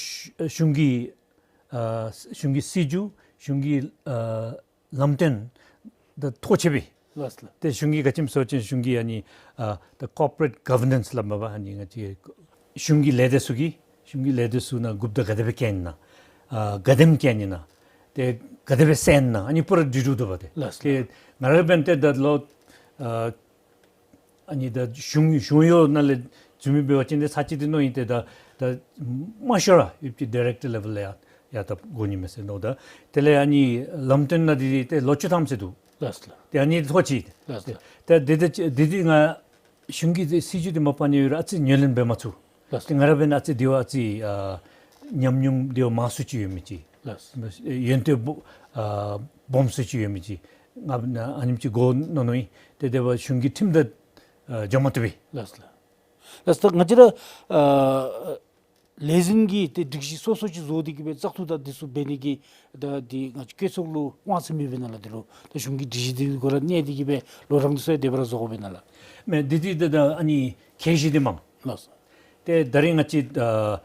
གཞུང་གི་ཨ་གཞུང་གི་སྲིད་བྱུས་གཞུང་གི་ཨ་ལམ་སྟོན་ད་ཐོ་ཆེ་བས། ལགས་ལགས། ཏེ་གཞུང་གི་ག་ཅི་སྨོ་ཟེར་བ་ཅིན་གཞུང་གི་ཨ་ནི་ཨ་ད་ཀོར་པོ་རེཊ་གོ་ཝར་ནེནསི་སླབ་མས་པ། ཨ་ནི་ང་བཅས་གཞུང་གི་ལས་སྡེ་ཚུ་གིས་གཞུང་གི་ལས་སྡེ་ཚུ་ནང་འགོ་དཔོན་ག་དེ་སྦེ་བཀལ་ནི་ན་ཨ་ག་དེམ་བཀལ་ནི་ན་ཏེ་ག་དེ་སྦེ་གསན་ནི་ན་ཨ་ནི་པུ་ར་འདི་འདྲཝ་འདུག་པ་ཏེ། ལགས་ལགས། ཏེ་ང་ར་འབདན་ཏེ་ད་ལོ་ཨ་ཨ་ནི་ད་གཞུང་གཞུང་གཡོག་ནང་ལས་འཛུལ་མི་འབད་བ་ཅིན་ཏེ་ཚར་གཅིག་འདི་མནོ་ཡི། ཏེ་ད་ད་མ་ཤོར་ར་ཡོད་པ་ཅིན་ཌའི་རེཀ་ཊར་ལེ་ཝེལ་ལས་ཡར་ཡར་ད་དགོ་ནི་མས་ཟེར་མནོཝ་ད། དེ་ལས་ཨ་ནི་ལམ་སྟོན་ནང་འདི་ཏེ་ལོ་བཅུ་ཐམ་ཟེར་འདུག། ལགས་ལགས། ཏེ་ཨ་ནི་ཐོ་ཆེ། ལགས་ལགས། ཏེ་འདི་འདི་འདི་འདི་ང་གཞུང་གི་སྲིད་བྱུས་འདི་མ་པ་ཨ་ནི་ཡོད་རུང་ཨ་ཙི་ངོས་ལེན་འབད་མ་ཚུགས། ལགས། ཏེ་ང་ར་འབདན་ཨ་ཙི་འདི་བ་ཨ་ཙི་ཨ་ཉམས་མྱོང་འདི་བ་མང་སུ་ཅིག་ཡོད་མི་ཅིག། ལགས། ཡོན་ཏན་སྦོ་ཨ་སྦོམ་སུ་ཅིག་ཡོད་མི་ཅིག། ང་ཨ་ནེམ་ཅིག་དགོ་མནོ་མནོ་ཡི། ཏེ་དེ་བ་གཞུང་གི་ཁྲིམས་དང་ཨ་འགྱོ་མ་བཏུབ་པས། ལགས་ལགས། ལགས་ད་ང་བཅས་ར་ཨ་ལས་འཛིན་གྱི་ཏེ་སྒྲིག་གཞི་སོ་སོ་ཅིག་བཟོ་སྟེ་གི་སྦེ་བཙག་འཐུ་དང་འདི་ཚུ་འབད་ནི་གི་ད་འདི་ང་བཅས་བཀོད་ཚོགས་ལུ་དབང་ཚད་མེད་པས་ན་ལགས། འདི་ལུ་ད་གཞུང་གི་སྒྲིག་གཞི་འདི་གུ་ར་གནས་ཏེ་གི་སྦེ་ལོ་གྲངས་འདི་ཚུ་ཡང་དེ་སྦེ་ར་བཟོ་དགོ་པས་ན་ལགས། མེན་འདི་འདི་ད་ད་ཨ་ནི་ཁྱད་གཞི་འདི་མས། ལགས། ཏེ་ད་རིས་ང་བཅས་ཨ་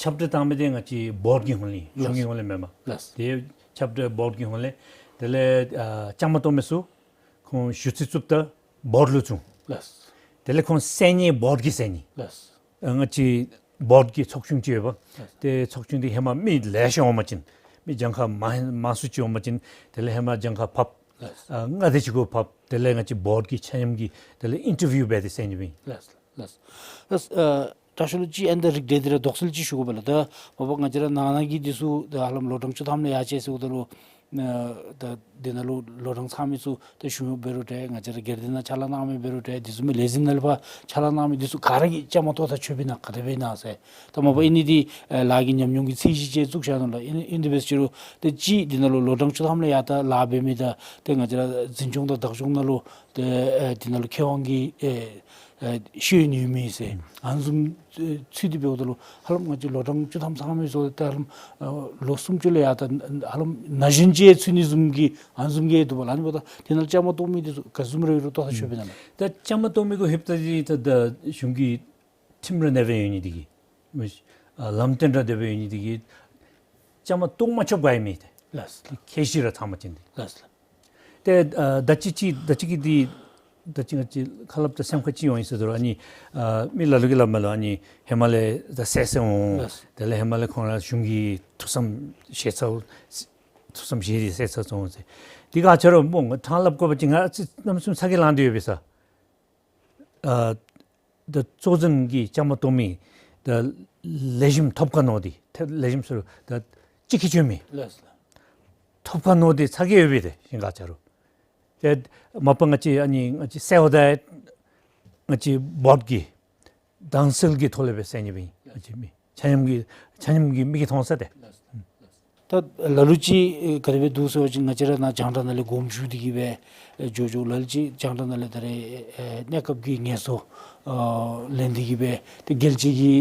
ཁྱབ་བསྒྲགས་བཏང་མི་འདི་ང་བཅས་བོརཌ་ཀྱི་ཧོངས་ལས་གཞུང་གི་ཧོངས་ལས་མེན་པར། ལགས། ཏེ་ཁྱབ་བསྒྲགས་བོརཌ་ཀྱི་ཧོངས་ལས། དེ་ལས་ཨ་བཅའ་མར་གཏོགས་མི་ཚུ་ཁོང་ཞུ་ཚིག་བཙུགསཔ་ད་བོརཌ་ལུ་བྱུང་། ལགས། དེ་ལས་ཁོང་གསན་ནི་བོརཌ་ཀྱིས་གསན་ནི། ལགས། ཨ་ང་བཅས་བོརཌ་ཀྱི་ཚོགས་ཆུང་ཅིག་ཡོད་པ། ལགས། ཏེ་ཚོགས་ཆུང་འདི་ཧེ་མ་མི་ལེ་ཤ་འོང་པ་ཅིན་མི་གྱངས་ཁ་མང་མང་སུ་ཅིག་འོང་པ་ཅིན་དེ་ལས་ཧེ་མ་གྱངས་ཁ་ཕབ། ལགས། ཨ་ལྔ་དེ་ཅིག་གུ་ཕབ། དེ་ལས་ང་བཅས་བོརཌ་ཀྱི་ཆ་མཉམ་གྱིས་དེ་ལས་ཨིན་ཊར་བིའུ་འབད་དེ་གསན་ནི་ཨིན། ལགས། ལགས། ལགས། ཨ་དྲག་ཤོས་ལུ་ཅིག་ཨ་ནི་ད་རིགས་འགྲེ་སྟེ་ར་དོགས་སེལ་ཅིག་ཞུ་དགོ་པས་ལགས། ད་མ་པ་ང་བཅས་ར་ནང་ན་གི་འདི་ཚུ་ད་ཧ་ལམ་ལོ་གྲངས་བཅུ་ཐམ་ལས་ཡར་བཅད་ཟེརཝ་ད་ལུ་ཨ་ད་འདི་ནང་ལུ་ལོ་གྲངས་ཚང་མི་ཚུ་ད་གཞུང་གཡོག་འབད་རུང་འདྲ་ང་བཅས་ར་སྒེར་སྡེ་ནང་ཕྱག་ལཱ་གནང་མི་འབད་རུང་འདྲ་དེ་བཟུམ་མའི་ལས་འཛིན་ནང་ལུ་ཕར་ཕྱག་ལཱ་གནང་མི་འདི་ཚུ་ག་ར་གིས་བཅའ་མར་གཏོགས་ད་ཆོག་པས་ན་ག་དེ་སྦེ་ཨིན་ན་ཟེར། ད་མ་པ་ཨིན་ནི་འདི་ཨ་ལཱ་གི་ཉམས་མྱོང་གི་ཚད་གཞི་ཅིག་བཙུགས་བཞག་ནུག་ལགས། ཨིན་ཨིན་དེ་འབད་ཟེར་རུང་ད་ཅིག་འདི་ནང་ལུ་ལོ་གྲངས་བཅུ་ཐམ་ལས་ཡར་ད་ལཱ་འབད་མི་ད་ཏེ་ང་བཅས་ར་འཛིན་སྐྱོང་དང་བདག་སྐྱོང་ནང་ལུ་ཏེ་ཨ་འདི་ནང་ལུ་མཁས་དབང་གི་ཨེ་ཨེ་ཤེས་ཡོན་ཡོད་མི་ཟེར་ཨ་ནི་བཟུམ་ཨེ་ཚུད་དེ་འབདཝ་ད་ལུ་ཧ་ལམ་ང་བཅས་ལོ་གྲངས་བཅུ་ཐམ་ཚང་མི་ཚུ་ད་ཧ་ལམ་ཨ་ལོ་སུམ་ཅུ་ལས་ཡར་ད་ཧ་ལམ་ན་གཞོན་ཅིག་ཚུད་ནི་བཟུམ་གྱི་ཨ་ནི་བཟུམ་གྱི་འདུག་པ་ལགས། ཨ་ནི་འབདཝ་ད་དེ་ནང་ལུ་བཅའ་མར་གཏོགས་མི་འདི་ཚུ་ག་བཟུམ་ར་ཡོད་རུང་གཏོགས་ད་ཆོག་པས་ན་ལགས། ད་བཅའ་མར་གཏོགས་མི་གུ་ལྷོདཔ་ད་ཅིག་ད་ད་གཞུང་གི་ཁྲིམས་ར་དེ་སྦེ་ཡོད་ནི་འདི་གིས་ཨ་ལམ་སྟོན་ར་དེ་སྦེ་ཡོད་ནི་འདི་གིས་བཅའ་མར་གཏོགས་མ་ཆོགཔ་ག་ཡང་མེད་ཏེ། ལགས་ལགས། ཁྱད་གཞི་ར་ཚང་པ་ཅིན་ཏེ། ལགས་ལགས། ཏེ་ཨ་ད་ཅི་ཅིག་ད་ཅི་གི་འདི་ད་ཅི་ང་བཅས་ཁ་སླབ་ད་སེམས་ཁར་ཅིག་འོང་ཡི་ཟེར་དོ་རུང་ཨ་ནི་ཨ་མི་ལ་ལུ་གིས་སླབ་མས་ལོ། ཨ་ནི་ཧེ་མ་ལས་ད་སད་སད་འོང་། ལགས། དེ་ལས་ཧེ་མ་ལས་ཁོང་ར་གཞུང་གི་ཐུགས་བསམ་བཞེས་ཚར་ཐུགས་བསམ་བཞེས་ཏེ་སད་ཚར་སོང་ཟེར། འདི་ག་ཅི་རུང་སྨོ་ཕྲང་སླབ་དགོ་པ་ཅིན་ང་ཨ་ཙི་གནམ་མེད་ས་མེད་ཚ་གྱང་ལང་སྟེ་ཡོད་པས་ས། ཨ་ད་གཙོ་འཛིན་གྱི་བཅའ་མར་གཏོགས་མི་ད་ལེགས་ཤོམ་ཐོབ་ག་མནོ་སྟེ་ཏེ་ལེགས་ཤོམ་ཟེར་རུང་ད་གཅིག་ཁྱད་ཆོས་མེད། ལགས་ལགས། ཐོབ་ག་མནོ་སྟེ་ཚ་གྱང་ཡོད་པས་ཏེ་གཞན་ག་ཅི་རུང་། ཏེ་མ་པ་ང་བཅས་ཨ་ནི་ང་བཅས་སད་པ་ད་ང་བཅས་བོརཌ་ཀྱི་དྭངས་གསལ་གྱི་ཐོག་ལས་སྦེ་སད་ནི་སྦེ་ཨིན། ང་བཅས་མི་ཆ་མཉམ་གྱི་ཆ་མཉམ་གྱི་མིག་གིས་མཐོང་ས་ཏེ། ལགས་ལགས། ད་ལ་ལུ་ཅིག་ག་དེ་སྦེ་འདུག་ཟེར་བ་ཅིན་ང་བཅས་ར་ནཱ་རྒྱང་བསྒྲགས་ནང་ལས་དགོངསམ་ཞུ་སྟེ་གི་སྦེ་འགྱོ་འགྱོཝ་ལ་ལུ་ཅིག་རྒྱང་བསྒྲགས་ནང་ལས་ད་རེས་གནས་སྐབས་ཀྱི་ངལ་གསོ་ལེན་ཏེ་གི་སྦེ་ཏེ་རྒྱལ་སྤྱི་གི་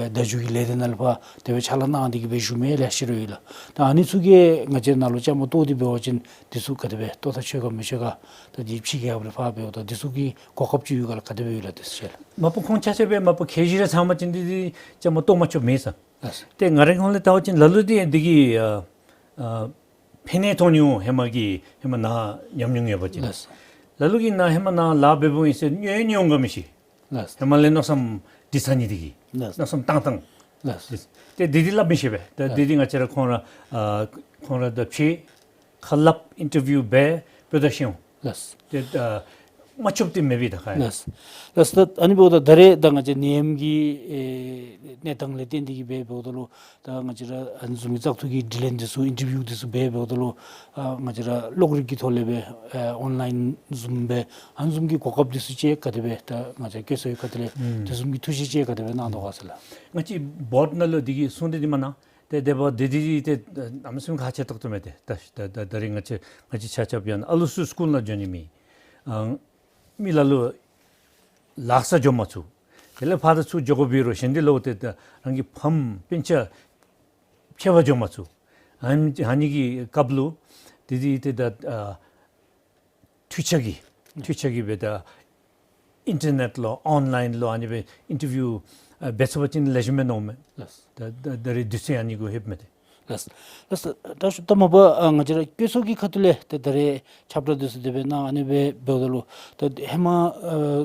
བརྡ་བརྒྱུད་ཀྱི་ལས་སྡེ་ནང་ལུ་ཕར་དེ་སྦེ་ཕྱག་ལཱ་གནང་སྟེ་གི་སྦེ་བཞུགས་མི་ལེ་ཤ་ར་ཡོད་ལགས། ད་ཨ་ནི་ཚུ་གིས་ང་བཅས་ནཱ་ལུ་བཅའ་མར་གཏོགས་ཏེ་འབད་བ་ཅིན་འདི་ཚུ་ག་དེ་སྦེ་གཏོགས་ད་ཆོག་ག་མི་ཆོག་ག་ད་འདི་ཕྱི་རྒྱལ་ཁབ་ལས་ཕར་འབདཝ་ད་འདི་ཚུ་གི་གོ་སྐབས་ཅིག་ཡོད་ག་ལགས། ག་དེ་སྦེ་ཡོད་ལགས་དེ་ཚུ་ཅིག་ལགས། མ་པ་ཁོང་ཆ་ཁྱབ་སྦེ་མ་པ་ཁལ་གཅིག་རེ་ཚང་པ་ཅིན་འདི་འདི་བཅའ་མར་གཏོགས་མ་ཆོགཔ་མེད་ས། ལགས། ཏེ་ང་རའི་ཁོང་ལས་བལྟ་བ་ཅིན་ལ་ལུ་འདི་འདི་གིས་ཨ་ཨ་ཕན་ནི་ཐོགས་ནི་འོང་། ཧེ་མ་གི་ཧེ་མ་ནཱ་ཉམས་མྱོང་ཡོད་པ་ཅིན། ལགས། ལ་ལུ་གིས་ནཱ་ཧེ་མ་ནཱ་ལཱ་འབད་འབདཝ་ཨིན་ཟེར་ཉོ་ཡང་ཉོ་འོང་ག་མི་ཤེས། ལགས། ཧེ་མ་ལས་མནོ་བསམ་འདི་ཚ་ནི་འདི་གིས། ལགས། མནོ་བསམ་བཏང་ཐངས། ལགས། ཏེ་འདི་འདི་སླབ་མི་ཤེས་པས། ད་ལགས། འདི་འདི་ང་བཅས་ར་ཁོང་ར་ཨ་ཁོང་ར་ད་ཕྱི་ཁ་སླབ་ཨིན་ཊར་བིའུ་འབད་འབདཝ་ད་ཤེས་འོང་། ལགས། ཏེ་ཨ་མ་ཆོགཔ་འདི་མེད་པས་ད་ཁ། ལགས། ལགས། ད་ཨ་ནི་འབདཝ་ད་ད་རེས་ད་ང་བཅས་ནད་ཡམས་ཀྱི་ཨེ་གནས་སྟངས་ལས་བརྟེན་ཏེ་གི་སྦེ་འབདཝ་ད་ལུ་ད་ང་བཅས་ར་ཨ་ནི་བཟུམ་གྱི་བཙག་འཐུ་གི་དྲི་ལན་འདི་ཚུ་ཨིན་ཊར་བིའུ་འདི་ཚུ་འབད་འབདཝ་ད་ལུ་ཨ་ང་བཅས་ར་གློག་རིག་གི་ཐོག་ལས་སྦེ་ཨ་ཨོན་ལའིན་བཟུམ་སྦེ་ཨ་ནི་བཟུམ་གྱི་གོ་སྐབས་འདི་ཚུ་ཅིག་ག་དེ་སྦེ་ད་ང་བཅས་བཀོད་ཚོགས་ཀྱི་ཁ་ཐུག་ལས་ཨུམ་དེ་བཟུམ་གྱི་ཐུགས་བཞེད་ཅིག་ག་དེ་སྦེ་གནང་དོ་ག་ཟེར་ལགས། ང་བཅས་བོརཌ་ནང་ལུ་འདི་གི་གསུང་སྟེ་འདི་མ་གནང་། ཏེ་དེ་འབདཝ་ད་འདི་འདི་ཏེ་གནམ་མེད་ས་མེད་ཁག་ཆེ་ཏོག་ཏོ་མས། ཏེ་ད་ད་ད་རེས་ང་བཅས་ང་བཅས་ཆ་ཁྱབ་ཡང་ཨ་ལུ་ཚུ་སི་ཀུལ་ནང་འགྱོ་ནི་མེད། ཨ་མི་ལ་ལུ་ལཱ་ས་འགྱོ་མ་ཚུགས། དེ་ལས་ཕར་དང་ཚུར་འགྱོ་དགོ་པའི་རོགས་གཞན་འདི་ལུ་ཏེ་ད་རང་གི་ཕམ་སྤུན་ཆ་ཕྱད་པར་འགྱོ་མ་ཚུགས། ཨ་ནི་ཨ་ནི་གི་སྐབས་ལུ་འདི་འདི་ཏེ་ད་ཨ་འཕྲུལ་ཆས་ཀྱིས་འཕྲུལ་ཆས་ཀྱིས་སྦེ་ད་ཨིན་ཊར་ནེཊ་ལུ་ཨོན་ལའིན་ལུ་ཨ་ནི་སྦེ་ཨིན་ཊར་བིའུ་ཨ་འབད་ཚུགས་པ་ཅིན་ལེགས་ཤོམ་མས་མནོཝ་མས། ལགས། ད་ད་ད་རེས་དུས་ཚོད་ཨ་ནི་གུ་ལྷོདཔ་མས་ཏེ། ལགས། ལགས། ད་ད་མ་པ་ཨ་ང་བཅས་ར་བཀོད་ཚོགས་ཀྱི་ཁ་ཐུག་ལས་ཏེ་ད་རེས་ཁྱབ་བསྒྲགས་འདི་ཚུ་དེ་སྦེ་གནང་ཨ་ནི་སྦེ་འབདཝ་ད་ལུ་ད་ཧེ་མ་ཨ་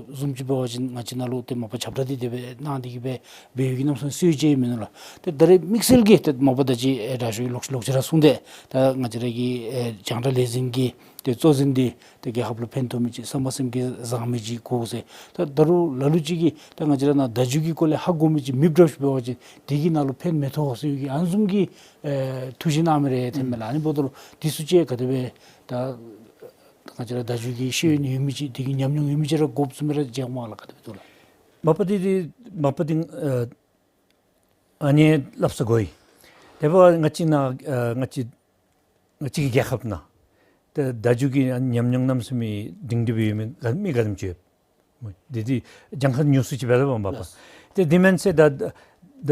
བཟུམ་ཅིག་འབད་བ་ཅིན་ང་བཅས་ནཱ་ལུ་ཏེ་མ་པ་ཁྱབ་བསྒྲགས་འདི་དེ་སྦེ་གནང་སྟེ་གི་སྦེ་འབད་ཡོད་ཀྱི་གནམ་མེད་ས་མེད་སྲོལ་ཅིག་མིན་ནུག་ལགས། ཏེ་ད་རེས་དམིགས་བསལ་གྱིས་ཏེ་མ་པ་ད་ཅི་ཨེ་དྲག་ཤོས་ལོག་ལོག་ཅི་ར་གསུངས་ཏེ་ད་ང་བཅས་ར་གི་ཨེ་རྒྱང་བསྒྲགས་ལས་འཛིན་གྱི་ཏེ་གཙོ་འཛིན་འདི་ཏེ་རྒྱལ་ཁབ་ལུ་ཕན་ཐོགས་མི་ཅིག་བསམ་པ་སེམས་བསྐྱེད་བཟང་མི་ཅིག་དགོ་ཟེར། ད་ད་རུང་ལ་ལུ་ཅིག་གིས་ད་ང་བཅས་ར་ནཱ་བརྡ་བརྒྱུད་ཀྱི་སྐོར་ལས་ཧ་གོ་མི་ཅིག་མེདཔ་འདྲཝ་ཅིག་འབད་བ་ཅིན་དེ་གིས་ནཱ་ལུ་ཕན་མི་ཐོགས་ཟེར་གི་ཨ་ནི་བཟུམ་གྱི་ཨེ་ཐུགས་བཞེད་གནང་མི་རེ་ཐོནམ་མས་ལགས། ཨ་ནི་འབདཝ་ད་ལུ་འདི་ཚུ་ཅིག་ག་དེ་སྦེ་ད་ང་བཅས་ར་བརྡ་བརྒྱུད་ཀྱི་ཤེས་ཡོན་ཡོད་མི་ཅིག་དེ་གི་ཉམས་མྱོང་ཡོད་མི་ཅིག་ར་དགོཔ་བཟུམ་སྦེ་ར་མཇལཝ་མས་ལགས། ག་དེ་སྦེ་འདུག་ལགས། མ་པ་འདི་འདི་མ་པ་འདི་ཨ་ཨ་ནི་སླབ་ས་གོ་ཡི། དེ་འབདཝ་ང་བཅས་ནཱ་ཨ་ང་བཅས་ང་བཅས་ཀྱི་རྒྱལ་ཁབ་ནང་ཏེ་བརྡ་བརྒྱུད་ཀྱི་ཉམས་མྱོང་གནམ་མེད་ས་མེད་སྒྲིང་སྒྲི་སྦེ་ཡོད་མི་ག་མི་ག་དེམ་ཅིག་ཡོད། འདི་འདི་གྱངས་ཁ་ཉུང་སུ་ཅིག་འབད་ར་འབདཝ་མ་པ། ལགས། ཏེ་འདི་མེན་ཟེར་ད་ད་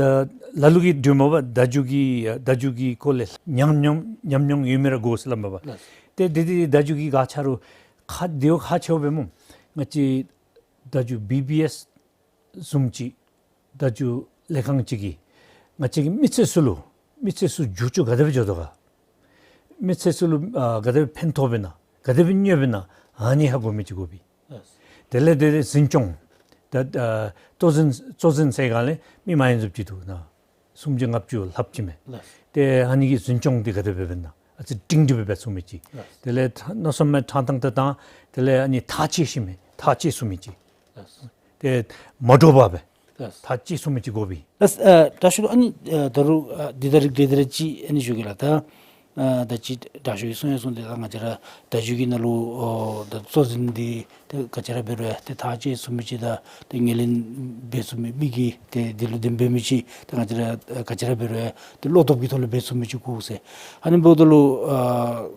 ལ་ལུ་གིས་འདྲིཝ་མ་པ། བརྡ་བརྒྱུད་ཀྱི་བརྡ་བརྒྱུད་ཀྱི་སྐོར་ལས་ཉམས་མྱོང་ཉམས་མྱོང་ཡོད་མི་ར་དགོ་ཟེར་སླབ་མ་པ། ལགས། ཏེ་འདི་འདི་བརྡ་བརྒྱུད་ཀྱི་ག་ཅི་རུང་ཁག་འདི་བ་ཁག་ཆེཝ་སྦེ་སྨོ། ང་བཅས་བརྡ་བརྒྱུད་བི་བི་ཨེསི་བཟུམ་ཅིག་བརྡ་བརྒྱུད་ལས་ཁང་ཅིག་གིས་ང་བཅས་ཀྱི་མི་ཚེ་ཚུ་ལུ་མི་ཚེ་ཚུ་འགྱུར་བཅོས་ག་དེ་སྦེ་འགྱོ་དོ་ག། མི་ཚེ་ཚུ་ལུ་ཨ་ག་དེ་སྦེ་ཕན་ཐོགས་པས་ན་ག་དེ་སྦེ་གནོདཔ་ཨིན་ན་ཨ་ནི་ཧ་གོ་མི་ཅིག་དགོ་པས། ལགས། དེ་ལས་དེ་ལས་འཛིན་སྐྱོང་ད་ཨ་གཙོ་འཛིན་གཙོ་འཛིན་ཟེར་སྒང་ལས་མི་མང་ཡང་འཛོམས་ཅི་འདུག་ན། སུམ་ཅུ་ལྔ་བཅུ་ལྷགཔ་ཅིག་མས། ལགས། ཏེ་ཨ་ནི་གི་འཛིན་སྐྱོང་འདི་ག་དེ་སྦེ་འབད་ན་ཨ་ཙི་སྒྲིང་སྒྲི་སྦེ་འབད་ཚུགས་མི་ཅིག། ལགས། དེ་ལས་མནོ་བསམ་མི་ཕྲང་ཏང་ཏ་དང་དེ་ལས་ཨ་ནི་ཐག་བཅད་ཤེས་མི་ཐག་བཅད་ཚུགས་མི་ཅིག། ལགས། ཏེ་མ་འདྲོག་པར་སྦེ། ལགས། ཐག་བཅད་ཚུགས་མི་ཅིག་དགོ་པས། ལགས། ཨ་དྲག་ཤོས་ཨ་ནི་ཨ་ད་རུང་ཨ་འདི་དང་རིགས་འདི་དང་ཅིག་ཨ་ནི་ཞུ་གེ་ལགས། ད་ཨ་ད་ཅི་དྲག་ཤོས་ཀྱིས་གསུང་ཡང་གསུངས་ཏེ་ད་ང་བཅས་ར་བརྡ་བརྒྱུད་ཀྱི་ནང་ལུ་ཨོ་ད་གཙོ་འཛིན་འདི་ཏེ་ག་ཅི་ར་འབད་རུང་ཡང་ཏེ་ཐག་བཅད་ཚུགས་མི་ཅིག་དང་ཏེ་ངོས་ལེན་འབད་ཚུགས་མི་མི་གི་ཏེ་འདི་ལུ་འདེམས་འབད་མི་ཅིག་ད་ང་བཅས་ར་ཨ་ག་ཅི་ར་འབད་རུང་ཡང་ཏེ་བློ་སྟོབས་ཀྱི་ཐོག་ལུ་འབད་ཚུགས་མི་ཅིག་དགོ་ཟེར། ཨ་ནི་འབདཝ་ད་ལུ་ཨ་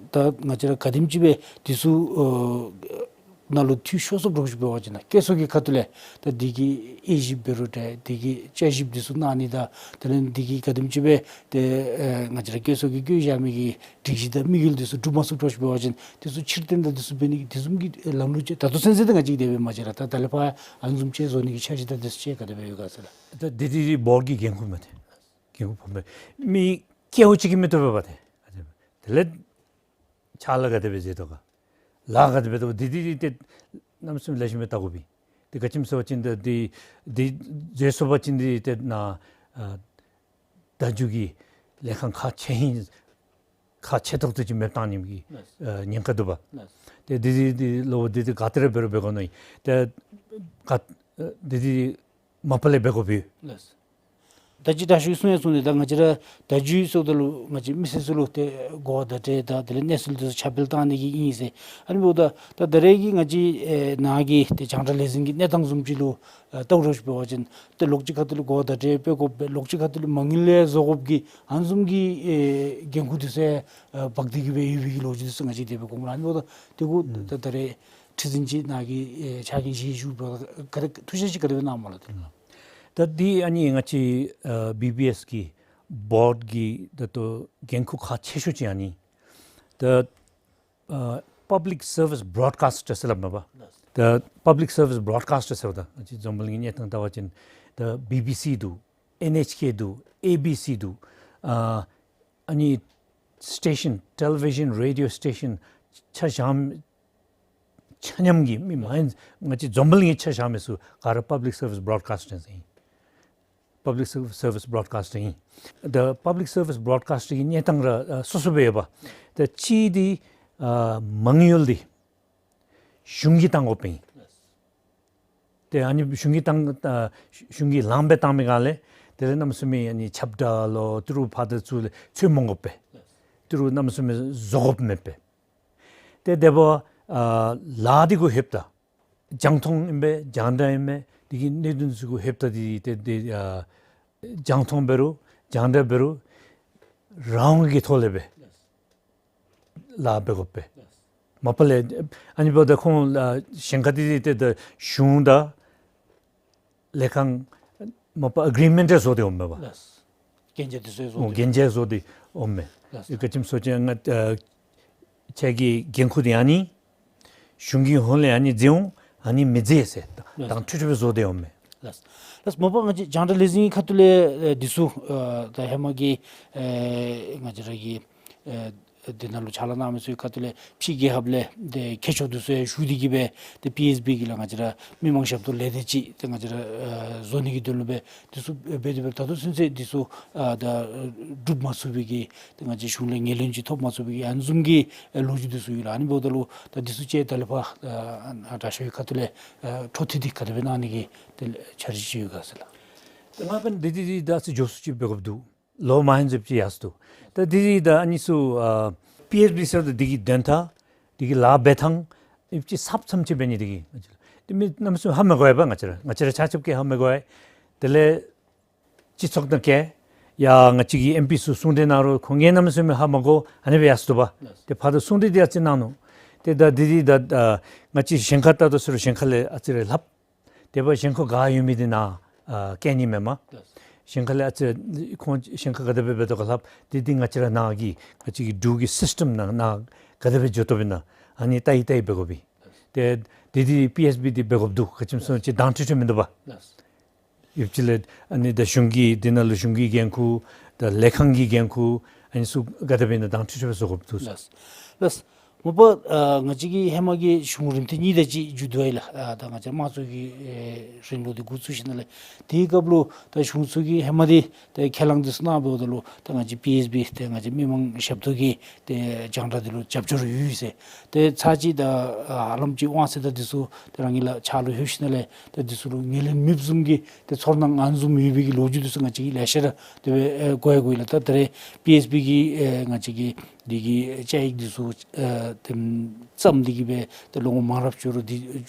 ད་ང་བཅས་ར་ག་དེམ་ཅིག་སྦེ་འདི་ཚུ་ཨོ་ནང་ལུ་འཐུས་ཤོར་སོངམ་འདྲཝ་ཅིག་འབད་བ་ཅིན་ན་བཀོད་ཚོགས་ཀྱི་ཁ་ཐུག་ལས་ད་འདི་གི་དབྱེ་ཞིབ་འབད་རུང་ཏེ་འདི་གི་དཔྱད་ཞིབ་འདི་ཚུ་གནང་ནི་དང་དེ་ལས་འདི་གིས་ག་དེམ་ཅིག་སྦེ་ཏེ་ཨེ་ང་བཅས་ར་བཀོད་ཚོགས་ཀྱིས་བཀོད་བཞག་མི་གི་སྒྲིག་གཞི་དང་དམིགས་ཡུལ་འདི་ཚུ་འགྲུབ་མ་ཚུགསཔ་འདྲཝ་ཅིག་འབད་བ་ཅིན་འདི་ཚུ་ཕྱིར་བཏོན་དང་འདི་ཚུ་འབད་ནི་གི་འདི་བཟུམ་གྱི་ལམ་ལུགས་ཅིག་ད་ལྟོ་ཚུན་ཚོད་འདི་ང་བཅས་ཀྱིས་དེ་སྦེ་མ་མཇལ་ར། ད་ད་ལས་ཕར་ཨ་ནི་བཟུམ་ཅིག་བཟོ་ནི་གི་འཆར་གཞི་དང་འདི་ཚུ་ཅིག་ག་དེ་སྦེ་ཡོད་ག་ཟེར་ལགས། ད་འདི་འདི་འདི་བོརཌ་ཀྱི་འགན་ཁུར་མས་ཏེ། འགན་ཁུར་ཕོག་མས། མི་སྐྱེ་བོ་ཅིག་གིས་མི་བཏུབ་པས་པ་ཏེ། དེ་ལས་ཕྱག་ལཱ་ག་དེ་སྦེ་མཛད་དོ་ག། ལཱ་ག་དེ་སྦེ་འབད་དོ་ག། འདི་འདི་འདི་ཏེ་གནམ་མེད་ས་མེད་ལེགས་ཤོམ་སྦེ་བལྟ་དགོ་པས། ཏེ་ག་ཅི་སྨོ་ཟེར་བ་ཅིན་ཏེ་འདི་འདི་མཛད་ཚུགས་པ་ཅིན་འདི་ཏེ་ནཱ་ཨ་བརྡ་བརྒྱུད་ཀྱི་ལས་ཁང་ཁག་ཆེ་ཧིང་ཁག་ཆེ་ཏོག་ཏོ་ཅིག་མེདཔ་བཏང་ནི་གི་ལགས། ཨ་ཉེན་ཁ་འདུག་པ། ལགས། ཏེ་འདི་འདི་འདི་ལོ་འདི་འདི་ག་ཏེ་ར་འབད་རུང་འབད་དགོ་མནོ་ཡི། ཏེ་ག་ཨ་འདི་འདི་མ་པ་ལས་འབད་དགོ་པས། ལགས། ད་ཅི་དྲག་ཤོས་གསུང་ཡང་གསུངས་ནི། ད་ང་བཅས་ར་བརྡ་བརྒྱུད་ཟེརཝ་ད་ལུ་ང་བཅས་མི་སེར་ཚུ་ལུ་ཏེ་གོ་བ་བརྡ་སྤྲོད་དང་དེ་ལས་གནས་ཚུལ་དེ་ཚུ་ཁྱབ་སྤེལ་གཏང་ནི་གི་ཨིན་ཟེར། ཨ་ནི་འབདཝ་ད་ད་ད་རེས་ཀྱི་ང་བཅས་ཨེ་ནཱ་གི་ཏེ་རྒྱང་བསྒྲགས་ལས་འཛིན་གྱི་གནས་སྟངས་བཟུམ་ཅིག་ལུ་ཨེ་བལྟཝ་འདྲཝ་ཅིག་འབད་བ་ཅིན་ཏེ་ལོགས་ཅིག་ཁ་ཐུག་ལས་གོ་བ་བརྡ་སྤྲོད་སྤེལ་དགོཔ་སྦེ་ལོགས་ཅིག་ཁ་ཐུག་ལས་མ་དངུལ་ལས་བཟོ་དགོཔ་གི་ཨ་ནི་བཟུམ་གྱི་ཨེ་འགན་ཁུར་དེ་ཚུ་ཨེ་འབག་སྟེ་གི་སྦེ་ཡོད་པའི་གི་ལོ་རྒྱུས་དེ་ཚུ་ང་བཅས་དེ་སྦེ་གོཝ་མས་ལགས། ཨ་ནི་འབདཝ་ད་དེ་གུ་ད་ད་རེས་ཁྲི་འཛིན་ཅིག་ནཱ་གི་ཨེ་ཕྱག་འགན་བཞེས་བཞུགསཔ་ད་ག་དེ་ཐུགས་བཞེད་ཅིག་ག་དེ་སྦེ་གནངམ་མས་ལགས་དེ་ལུ། ད་འདི་ཨ་ནི་ང་བཅས་ཨ་བི་བི་ཨེསི་གི་བོརཌ་ཀྱི་ད་ལྟོ་འགན་ཁུར་ཁག་ཆེ་ཤོས་ཅིག་ཨ་ནི་ད་ཨ་པབ་ལིཀ་སར་ཝིསི་བྲོཌ་ཀཱསི་ཊར་ཟེར་སླབ་མས་པ། ད་པབ་ལིཀ་སར་ཝིསི་བྲོཌ་ཀཱསི་ཊར་ཟེརཝ་ད་ང་བཅས་འཛམ་བུ་གླིང་གི་གནས་སྟངས་བལྟ་བ་ཅིན་ད་བི་བི་སི་འདུག། ཨེན་ཨེཆ་ཀེ་འདུག། ཨེ་བི་སི་འདུག། ཨ་ཨ་ནི་སི་ཊེ་ཤཱན་ཊེ་ལི་བི་ཤཱན་རེ་ཌི་ཡོ་སི་ཊེ་ཤཱན་ཆ་བཞག་ཆ་མཉམ་གྱི་མི་མང་ང་བཅས་འཛམ་བུ་གླིང་གི་ཆ་བཞག་མི་ཚུ་ག་ར་པབ་ལིཀ་སར་ཝིསི་བྲོཌ་ཀཱསི་ཊར་ཨིན། པབ་ལིཀ་སར་ཝིསི་བྲོཌ་ཀཱསི་ཊར་ཨིན། ད་པབ་ལིཀ་སར་ཝིསི་བྲོཌ་ཀཱསི་ཊར་གྱི་གནས་སྟངས་ར་ཨ་སོ་སོ་སྦེ་ཡོད་པ། ད་གཅིག་འདི་ཨ་མ་དངུལ་འདི་གཞུང་གིས་གཏང་དགོཔ་ཨིན། ཏེ་ཨ་ནི་གཞུང་གིས་གཏང་ཨ་གཞུང་གིས་ལངམ་སྦེ་གཏང་མི་སྒང་ལས་དེ་ལས་གནམ་མེད་ས་མེད་ཨ་ནི་ཁྱབ་བརྡལ་ལོ་ཏི་རུ་ཕར་དང་ཚུར་ལས་འཚོལ་མ་དགོཔ་སྦེ་ཏི་རུ་གནམ་མེད་ས་མེད་བཟོ་དགོཔ་མེདཔ་སྦེ། ཏེ་དེ་འབདཝ་ཨ་ལཱ་འདི་གུ་ལྷོདཔ་ད་རྒྱང་མཐོང་ཨིན་པས་རྒྱང་བསྒྲགས་ཨིན་པས་འདི་གི་གནད་དོན་ཚུ་གུ་ལྷོདཔ་ད་འདི་ཏེ་ཏེ་ཨ་རྒྱང་མཐོང་འབད་རུང་རྒྱང་བསྒྲགས་འབད་རུང་རང་དབང་གི་ཐོག་ལས་སྦེ་ལཱ་འབད་དགོཔ་སྦེ། མ་པ་ལས་ཨ་ནི་འབདཝ་ད་ཁོང་ཨ་གཞན་ཁར་འདི་ཏེ་ད་གཞུང་དང་ལས་ཁང་མ་པ་ཨེག་རི་མེནཊ་བཟོ་སྟེ་འོངམ་མས་པ། ལགས། གན་རྒྱ་དེ་ཚུ་བཟོ་ཨོ་སྟེ། གན་རྒྱ་བཟོ་སྟེ་འོངམ་མས། ལགས། ག་ཅི་སྨོ་ཟེར་བ་ཅིན་ང་ཨ་ཁྱེད་ཀྱི་འགན་ཁུར་འདི་ཨ་ནི་གཞུང་གི་ཧོངས་ལས་ཨ་ནི་མཛད་འོང་ཨ་ནི་མི་མཛད་ཟེར་ལགས། དྭངས་ཁྲིག་ཁྲི་སྦེ་བཟོ་སྟེ་འོངམ་མས། ལགས། ལགས། མ་པ་ང་བཅས་རྒྱང་བསྒྲགས་ལས་འཛིན་གྱི་ཁ་ཐུག་ལས་ཨེ་འདི་ཚུ་ཨ་ད་ཧེ་མ་གི་ཨེ་ང་བཅས་ར་གི་ཨེ་འདི་ནང་ལུ་ཕྱག་ལཱ་གནང་མི་ཚུ་གི་ཁ་ཐུག་ལས་ཕྱི་རྒྱལ་ཁབ་ལས་ཏེ་མཁས་མཆོག་འདི་ཚུ་ཡང་ཞུ་སྟེ་གི་སྦེ་ཏེ་པི་ཨེསི་བི་གི་ལགས་ང་བཅས་ར་མི་མང་ཞབས་ཏོག་ལས་སྡེ་ཅིག་ཏེ་ང་བཅས་ར་ཨ་བཟོ་ནི་གི་དོན་ལུ་སྦེ་འདི་ཚུ་འབད་དེ་སྦེ་ད་ལྟོ་ཚུན་ཚོད་འདི་ཚུ་ཨ་ད་སྒྲུབ་མ་ཚུགས་པའི་གི་ཏེ་ང་བཅས་གཞུང་ལས་ངོས་ལེན་ཅིག་ཐོབ་མ་ཚུགས་པའི་གི་ཨ་ནི་བཟུམ་གྱི་ཨ་ལོ་རྒྱུས་འདི་ཚུ་ཡོད་ལགས། ཨ་ནི་འབདཝ་ད་ལུ་ད་འདི་ཚུ་ཅིག་ད་ལས་ཕར་ཨ་དྲག་ཤོས་ཀྱི་ཁ་ཐུག་ལས་ཨ་འཕྲོ་མཐུད་དེ་ག་དེ་སྦེ་གནང་ནི་གི་ཏེ་འཆར་གཞི་ཅིག་ཡོད་ག་ཟེར་ལགས། ཏེ་ང་འབདན་འདི་འདི་འདི་ད་ཅི་མགྱོགས་སུ་ཅིག་འབད་དགོཔ་འདུག། ལོ་མང་ཧེང་ཟེརཝ་ཅིག་ཡར་སོ་འདུག། ད་འདི་འདི་ད་ཨ་ནི་ཚུ་ཨ་པི་ཨེསི་བི་ཟེརཝ་ད་འདི་གི་དོན་དག་འདི་གི་ལཱ་འབད་ཐངས་ཨིན་ཅི་ཟབ་ཙམ་ཅིག་འབད་ནི་འདི་གིས་ཏེ་མི་གནམ་མེད་ས་མེད་ཧ་མི་གོ་བས་པ། ང་བཅས་ར་ང་བཅས་ར་ཆ་ཁྱབ་ཀྱིས་ཧ་མི་གོ་བས། དེ་ལས་སྤྱི་ཚོགས་ནང་གི་ཡ་ང་བཅས་ཀྱི་ཨེམ་པི་ཚུ་གསུང་གྲོས་གནང་རུང་ཁོང་གིས་གནམ་མེད་ས་མེད་ཧ་མ་གོ་ཨ་ནི་སྦེ་ཡར་སོ་འདུག་པ། ཏེ་ཕར་ད་གསུང་གྲོས་འདི་ཨ་ཙི་གནང་ནུག། ཏེ་ད་འདི་འདི་ད་ཨ་ང་བཅས་གཞན་ཁར་ལྟ་དོ་ཟེར་རུང་གཞན་ཁ་ལས་ཨ་ཙི་རེ་ལྷགཔ། དེ་འབདཝ་གཞན་ཁར་ག་ཡོད་མི་འདི་ནཱ་ཨ་བཀལ་ནི་མེན་མས། གཞན་ཁ་ལས་ཨ་ཙི་ཁོང་གཞན་ཁར་ག་དེ་སྦེ་འབད་དོ་ག་ལྷགཔ། འདི་འདི་ང་བཅས་ར་ནཱ་གི་ང་བཅས་ཀྱི་འབྲུག་གི་སིསི་ཊེམ་ནང་ནཱ་ག་དེ་སྦེ་འགྱོ་དོ་སྦེ་ནཱ་ཨ་ནི་ལྟ་ཡི་ལྟ་ཡི་འབད་དགོ་པས། ཏེ་འདི་འདི་པི་ཨེསི་བི་འདི་འབད་དགོཔ་འདུག། ག་ཅི་སྨོ་ཟེར་བ་ཅིན་དྭངས་ཁྲིག་ཁྲི་མིན་འདུག་པ། ལགས། ཡོདཔ་ཅིག་ལས་ཨ་ནི་ད་གཞུང་གི་འདི་ནང་ལུ་གཞུང་གི་འགན་ཁུར་ད་ལས་ཁང་གི་འགན་ཁུར་ཨ་ནི་ཚུ་ག་དེ་སྦེ་ཨིན་ན་དྭངས་ཁྲིག་ཁྲི་སྦེ་བཟོ་དགོཔ་འདུག། ལགས། ལགས། མ་པ་ཨ་ང་བཅས་ཀྱི་ཧེ་མ་གི་གཞུང་རིམ་ཐེངས་གཉིས་དེ་ཅིག་མཇུག་བསྡུ་ཡི་ལགས། ཨ་ད་ང་བཅས་དམངས་གཙོ་གི་ཨེ་རིང་ལུགས་འདི་འགོ་བཙུགས་ཞིནམ་ལས་དེའི་སྐབས་ལུ་ད་གཞུང་ཚུ་གིས་ཧེ་མ་འདི་ཏེ་ཁས་བླངས་འདི་ཚུ་གནང་འབདཝ་ད་ལུ་ད་ང་བཅས་པི་ཨེསི་བི་ཏེ་ང་བཅས་མི་མང་ཞབས་ཏོག་གི་ཏེ་རྒྱང་བསྒྲགས་འདི་ལུ་རྒྱབ་སྐྱོར་ཡོད་ཟེར། ཏེ་ཚར་གཅིག་ད་ཨ་ཧ་ལམ་ཅིག་དབང་ཚད་དང་འདི་ཚུ་ཏེ་རང་གི་ལག་ཕྱག་ལུ་ལྷོད་ཞིནམ་ལས་ད་འདི་ཚུ་ལུ་ངོས་ལེན་མེདཔ་བཟུམ་གྱི་ཏེ་ཚོར་སྣང་ཨ་ནི་བཟུམ་ཡོད་པའི་གི་ལོ་རྒྱུས་འདི་ཚུ་ང་བཅས་ཀྱིས་ལེ་ཤ་ར་དེ་སྦེ་ཨེ་གོ་ཡི་གོ་ཡི་ལགས། ད་ད་རེས་པི་ཨེསི་བི་གི་ཨེ་ང་བཅས་ཀྱི་འདི་གི་བཅའ་ཡིག་འདི་ཚུ་ཨེ་དེམ་བརྩམས་ཏེ་གི་སྦེ་ཏེ་ལོ་ངོ་མང་རབས་འགྱོ་རུང་འདི་ཨེ་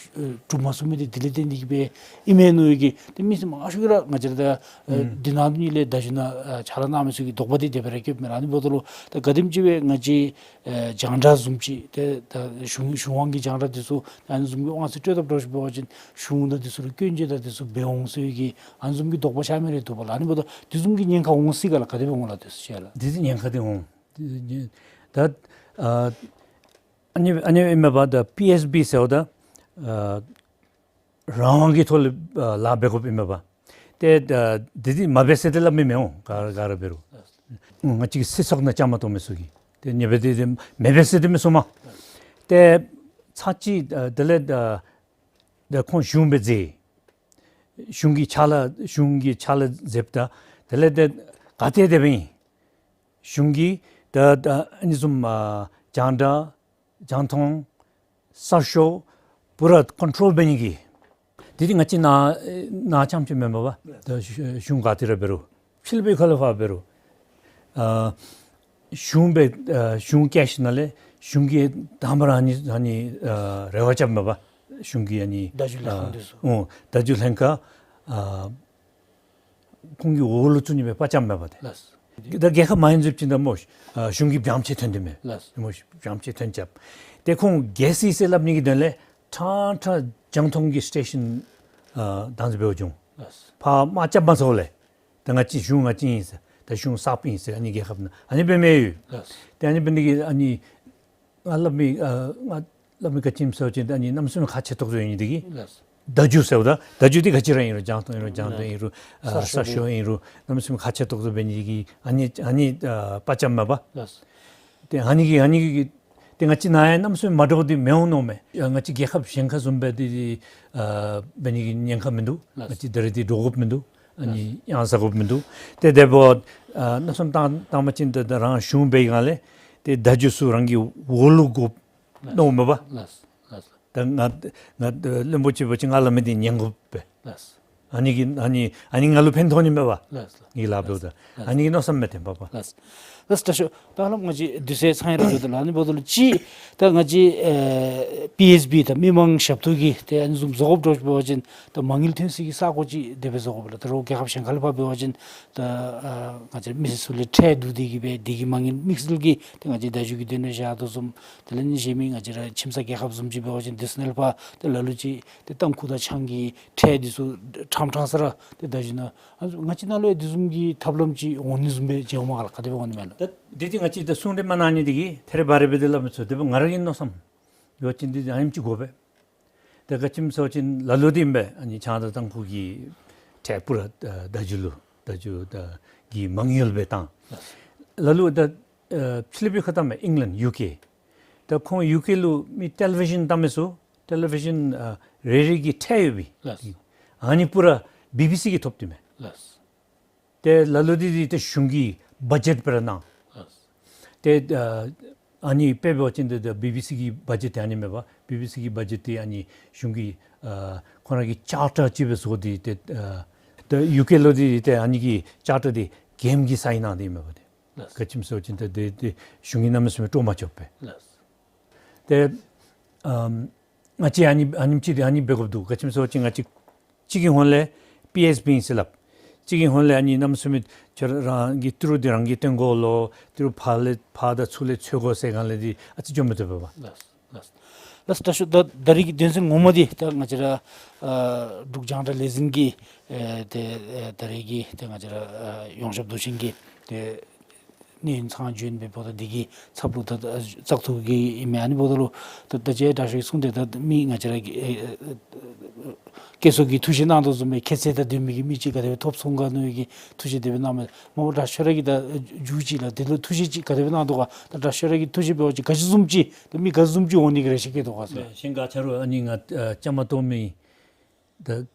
གྲུབ་མ་ཚུགས་མི་འདི་དེ་ལས་བརྟེན་ཏེ་གི་སྦེ་ཨིན་མས་མནོ་ཡི་གི། ཏེ་མི་སེར་མང་ཤོས་ར་ང་བཅས་ར་ད་ཨེ་ཨུམ་འདི་ནང་དོན་ལས་ད་གཞུང་ནང་ཨེ་ཕྱག་ལཱ་གནང་མི་ཚུ་གི་དོགས་པ་འདི་དེ་སྦེ་ར་སྐྱེཝ་མས་ལགས། ཨ་ནི་འབདཝ་ད་ལུ་ད་ག་དེམ་ཅིག་སྦེ་ང་བཅས་ཨེ་རྒྱང་བསྒྲགས་བཟུམ་ཅིག་ཏེ་ད་གཞུང་གཞུང་དབང་གི་རྒྱང་བསྒྲགས་འདི་ཚུ་ཨ་ནི་བཟུམ་གྱི་དབང་ཚད་སྤྲོད་དཔ་འདྲཝ་ཅིག་འབད་བ་ཅིན་གཞུང་དང་འདི་ཚུ་ལུ་སྐྱོན་བརྗོད་དང་འདི་ཚུ་འབད་འོང་ཟེར་བའི་གི་ཨ་ནི་བཟུམ་གྱི་དོགས་པ་ཤར་མི་རེ་འདུག་པ་ལགས། ཨ་ནི་འབདཝ་ད་འདི་བཟུམ་གྱི་ཉེན་ཁ་འོང་སྲིད་ག་ལགས། ག་དེ་སྦེ་འོང་ལགས་འདི་ཚུ་ཅིག་ལགས། འདི་འདི་ཉེན་ཁ་འདི་འོང་། འདི་འདི་ད་ཨ་ཨ་ནི་ཨ་ནི་ཨིན་མས་པ། ད་པི་ཨེསི་བི་ཟེརཝ་ད་ཨ་རང་དབང་གི་ཐོག་ལས་ཨ་ལཱ་འབད་དགོཔ་ཨིན་མས་པ། ཏེ་ཨ་འདི་འདི་མ་འབད་ཟེར་ཏེ་སླབ་མི་མི་འོང་། ག་ག་ར་འབད་རུང་། ང་བཅས་ཀྱི་སྲིད་ཚོགས་ནང་བཅའ་མར་གཏོགས་མི་ཚུ་གིས་ཏེ་ཉེས་པ་འདི་འདི་མི་འབད་ཟེར་ཏེ་མི་གསུང་མས། ཏེ་ཚར་གཅིག་ཨ་དེ་ལས་ཨ་ད་ཁོང་གཞུང་སྦེ་མཛད། གཞུང་གི་ཕྱག་ལཱ་གཞུང་གི་ཕྱག་ལཱ་མཛདཔ་ད་དེ་ལས་ཏེ་ག་ཏེ་དེ་སྦེ་ཨིན། གཞུང་གིས་ད་ད་ཨ་ནི་བཟུམ་ཨ་རྒྱང་བསྒྲགས་རྒྱང་མཐོང་གསར་ཤོག་པུ་ར་ཀོན་ཊོལ་འབད་ནི་གི། འདི་འདི་ང་བཅས་ནཱ་ནཱ་རྐྱངམ་ཅིག་མེན་པ་པ། ད་གཞུང་ག་ཏེ་ར་འབད་རུང་ ཕྱི་གླིང་པའི་ཁ་ལས་ཕར་འབད་རུང་ཨ་གཞུང་སྦེ་ཨ་གཞུང་བཀལ་ཞིནམ་ལས་གཞུང་གིས་དང་པ་ར་ཨ་ནི་ཨ་ནི་ཨ་རེ་བ་རྐྱབ་མས་པ། གཞུང་གིས་ཨ་ནི་བརྡ་བརྒྱུད་ལས་ཨ་ཁང་འདི་ཚུ་ཨོ་བརྡ་བརྒྱུད་ལྷན་ཁག་ཨ་ཁོང་གི་འོག་ལུ་བཙུགས་ནི་སྦེ་པ་རྐྱབ་མས་པ་ཏེ། ལགས། ད་རྒྱལ་ཁབ་མ་ཡིན་བཟུམ་ཅིག་ད་སྨོ་ཨ་གཞུང་གིས་བྱམས་བརྩེ་ཐོན་ཏེ་མས། ལགས། སྨོ་བྱམས་བརྩེ་ཐོན་རྐྱབ། ཏེ་ཁོང་རྒྱལ་སྲིད་ཟེར་སླབ་ནི་གི་དོན་ལས་ཕྲང་ཕྲང་རྒྱང་མཐོང་གི་སི་ཊེ་ཤཱན་ཨ་བདག་འཛིན་འབད་བ་བྱུང་། ལགས། ཕར་དམག་རྐྱབ་མ་ཚུགས་ལས། ད་ང་བཅས་གཞུང་ང་བཅས་ཨིན་ཟེར། ད་གཞུང་གསརཔ་ཨིན་ཟེར་ཨ་ནི་རྒྱལ་ཁབ་ནང་ཨ་ནི་སྦེ་མེད་ཡོད། ལགས། ཏེ་ཨ་ནི་འབད་ནི་གི་ཨ་ནི་ང་སླབ་མི་ཨ་ང་སླབ་མི་ག་ཅི་སྨོ་ཟེར་བ་ཅིན་ཨ་ནི་གནམ་མེད་ས་མེད་ཁག་ཆེ་ཏོག་ཏོ་ཨིན་ནི་དེ་གིས། ལགས། བརྡ་བརྒྱུད་ཟེརཝ་ད་བརྡ་བརྒྱུད་འདི་ག་ཅི་ར་ཨིན་རུང་རྒྱང་མཐོང་ཨིན་རུང་རྒྱང་མཐོང་ཨིན་རུང་ཨ་གསར་ཤོག་ཨིན་རུང་གནམ་མེད་ས་མེད་ཁག་ཆེ་ཏོག་ཏོ་འབད་ནི་དེ་གིས་ཨ་ནི་ཨ་ནི་ཨ་པ་རྐྱབ་མས་པ། ལགས། ཏེ་ཨ་ནི་གིས་ཨ་ནི་གིས་ཏེ་ང་བཅས་ནཱ་ཡང་གནམ་མེད་ས་མེད་མ་འདྲཝ་འདི་མི་འོང་མནོཝ་མས། ཡ་ང་བཅས་རྒྱལ་ཁབ་གཞན་ཁར་བཟུམ་སྦེ་འདི་འདི་ཨ་འབད་ནི་གི་ཉེན་ཁ་མིན་འདུག། ལགས། ང་བཅས་ད་རེས་འདི་འདྲོག་དགོཔ་མིན་འདུག། ཨ་ནི་ཡང་ཟ་དགོཔ་མིན་འདུག། ཏེ་དེ་འབདཝ་ཨ་མནོ་བསམ་བཏང་བཏང་པ་ཅིན་ད་ད་རང་གཞུང་འབད་བའི་སྒང་ལས་ཏེ་བརྡ་བརྒྱུད་ཚུ་རང་གི་འོག་ལུ་དགོཔ་མནོཝ་མས་པ། ལགས། ལགས། ད་ང་ང་བློན་པོ་ཅིག་འབད་བ་ཅིན་ང་སླབ་མི་འདི་ཉན་དགོ་པས། ལགས། ཨ་ནི་གིས་ཨ་ནི་ཨ་ནི་ང་ལུ་ཕན་ཐོགས་ནི་མས་པ། ལགས། ངེའི་ལཱ་འབདཝ་ད། ལགས། ཨ་ནི་གི་མནོ་བསམ་མས་ཏེ་པ་པ། ལགས། ལགས་དྲག་ཤོས། ད་ཧ་ལམ་ང་བཅས་དུས་ཚོད་ཚང་ཡར་འགྱོ་དོ་ལགས། ཨ་ནི་འབདཝ་ད་ལུ་ཅིག་ད་ང་བཅས་ཨེ་པི་ཨེས་བི་དང་མི་མང་ཞབས་ཏོག་གི་ཏེ་ཨ་ནི་བཟུམ་བཟོ་དགོཔ་འདྲཝ་ཅིག་འབད་བ་ཅིན་ད་མ་དངུལ་ཐོན་སའི་གི་ས་གོ་ཅིག་དེ་སྦེ་བཟོ་དགོ་པས་ལགས། ད་རུང་རྒྱལ་ཁབ་གཞན་ཁ་ལས་ཕར་འབད་བ་ཅིན་ད་ཨ་ང་བཅས་མི་སེར་ཚུ་ལས་ཁྲལ་བསྡུ་སྟེ་གི་སྦེ་དེ་གི་མ་དངུལ་དམིགས་བསལ་གྱིས་ཏེ་ང་བཅས་བརྡ་བརྒྱུད་ཀྱི་དོན་ལུ་བཞག་དོ་བཟུམ། དེ་ལས་ཨ་ནི་གཞན་མི་ང་བཅས་ར་ཁྱིམ་ཚང་རྒྱལ་ཁབ་བཟུམ་ཅིག་འབད་བ་ཅིན་དེ་ཚུ་ནང་ལས་ཕར་ཏེ་ལ་ལུ་ཅིག་ཏེ་ཏམ་ཁུ་དང་ཆང་གི་ཁྲལ་འདི་ཚུ་ཕྲང་ཕྲང་ས་ར་ཏེ་བརྡ་བརྒྱུད་ནང་ཨ་ང་བཅས་ནང་ལུ་ཡང་དེ་བཟུམ་གྱི་ཐབས་ལམ་ཅིག་འོང་ནི་བཟུམ་སྦེ་མཇལཝ་མས་ག་ལགས། ག་དེ་སྦེ་འོང་ནི་མས་ལགས། ད་དེ་འདི་ང་བཅས་ད་གསུང་གྲོས་མ་གནང་ནི་དེ་གིས་ཐད་རི་བ་རི་སྦེ་དེ་སླབ་མི་ཚུགས། དེ་འབདཝ་ང་ར་གི་མནོ་བསམ་འབད་བ་ཅིན་འདི་ཨ་ནེམ་ཅིག་དགོ་པས། ད་ག་ཅི་སྨོ་ཟེར་བ་ཅིན་ལ་ལུ་འདི་ཨིན་པས། ཨ་ནི་ཆང་དང་ཏམ་ཁུ་གི་ཁྲལ་པུ་ར་ཨ་བརྡ་བརྒྱུད་ལུ་བརྡ་བརྒྱུད་ད་གི་མ་དངུལ་སྦེ་བཏང་། ལ་ལུ་ད་ཨ་ཕྱི་གླིང་པའི་ཁ་བལྟ་མས། ཨིང་ལེནཌ་ཡུ་ཀེ། ད་ཁོང་ཡུ་ཀེ་ལུ་མི་ཊེ་ལི་བི་ཤཱན་བལྟ་མི་ཚུ་ཊེ་ལི་བི་ཤཱན་ཨ་རེ་རེ་གི་ཁྲལ་ཡོད་པས། ལགས། ཨ་ནི་པུ་ར་བི་བི་སི་གིས་ཐོབ་སྟེ་མས། ལགས། ཏེ་ལ་ལུ་འདི་འདི་ཏེ་གཞུང་གིས་བ་ཇེཊ་སྦེ་ར་གནང་། ལགས། ཏེ་ཨ་ཨ་ནི་དཔེ་འབད་བ་ཅིན་ཏེ་ཏེ་བི་བི་སི་གི་བ་ཇེཊ་ཏེ་ཨ་ནི་མས་པ། བི་བི་སི་གི་བ་ཇེཊ་འདི་ཨ་ནི་གཞུང་གིས་ཨ་ཁོང་ར་གི་ཅར་ཊར་ཅིག་སྦེ་བཟོ་སྟེ་ཏེ་ཨ་ཏེ་ཡུ་ཀེ་ལུ་འདི་ཏེ་ཨ་ནི་གི་ཅར་ཊར་འདི་གེམ་གྱིས་སའིན་གནང་སྟེ་མས་པ་ཏེ། ལགས། ག་ཅི་སྨོ་ཟེར་བ་ཅིན་ཏེ་ཏེ་ཏེ་གཞུང་གིས་གནམ་མེད་ས་མེད་སྤྲོ་མ་བཅུག་པས། ལགས། ཏེ་ཨམ་ང་བཅས་ཨ་ནི་ཨ་ནེམ་ཅིག་འདི་ཨ་ནི་འབད་དགོཔ་འདུག། ག་ཅི་སྨོ་ཟེར་བ་ཅིན་ང་བཅས་གཅིག་གི་ཧོངས་ལས་པི་ཨེས་བི་ཨིན་ཟེར་སླབ། གཅིག་གི་ཧོངས་ལས་ཨ་ནི་གནམ་མེད་ས་མེད་ཁྱོད་ར་རང་གི་ཏི་རུ་འདི་རང་གིས་བཏོན་དགོ་ལོ། ཏི་རུ་ཕར་ལས་ཕར་དང་ཚུར་ལས་འཚོལ་དགོ་ཟེར་སྒང་ལས་འདི་ཨ་ཙི་འགྱོ་མི་བཏུབ་པས་པ། ལགས། ལགས། ལགས་དྲག་ཤོས། ད་ད་རེས་ཀྱི་དོན་ཚན་ངོ་མ་འདི་ད་ང་བཅས་ར་ཨ་འབྲུག་རྒྱང་བསྒྲགས་ལས་འཛིན་གྱི་ཨེ་ཏེ་ཨེ་ད་རེས་ཀྱི་ཏེ་ང་བཅས་ར་ཨ་ཡོངས་ཁྱབ་མདོ་ཆེན་གྱི་ཏེ་གནས་ཡུན་ཚང་བྱོན་པའི་འབདཝ་ད་འདི་གི་ཚབ་ལུ་ད་བཙག་འཐུ་གི་ཨིན་མས། ཨ་ནི་འབདཝ་ད་ལུ་ད་ད་ཅི་དྲག་ཤོས་ཀྱིས་གསུངས་ཏེ་ད་མི་ང་བཅས་ར་གི་ཨེ་བཀོད་ཚོགས་ཀྱིས་ཐུགས་བཞེད་གནང་དོ་བཟུམ་སྦེ་ཁྱད་ཚད་དང་ལྡན་མི་གི་མི་ཅིག་ག་དེ་སྦེ་ཐོབ་སོང་ག་མནོ་བའི་གི་ཐུགས་བཞེད་དེ་སྦེ་གནང་མས། མ་པ་དྲག་ཤོས་ར་གིས་ད་མཇུག་ཅིག་ལགས་དེ་ལུ་ཐུགས་བཞེད་ཅིག་ག་དེ་སྦེ་གནང་དོ་ག། ད་དྲག་ཤོས་ར་གི་ཐུགས་བཞེད་འབད་བ་ཅིན་ག་ཅི་བཟུམ་ཅིག་ད་མི་ག་ཅི་བཟུམ་ཅིག་འོང་ནི་གི་རེ་ཆེ་བསྐྱེད་དོ་ག་ཟེར། གཞན་ག་ཅི་རུང་ཨ་ནི་ང་ཨ་བཅའ་མར་གཏོགས་མི་ད་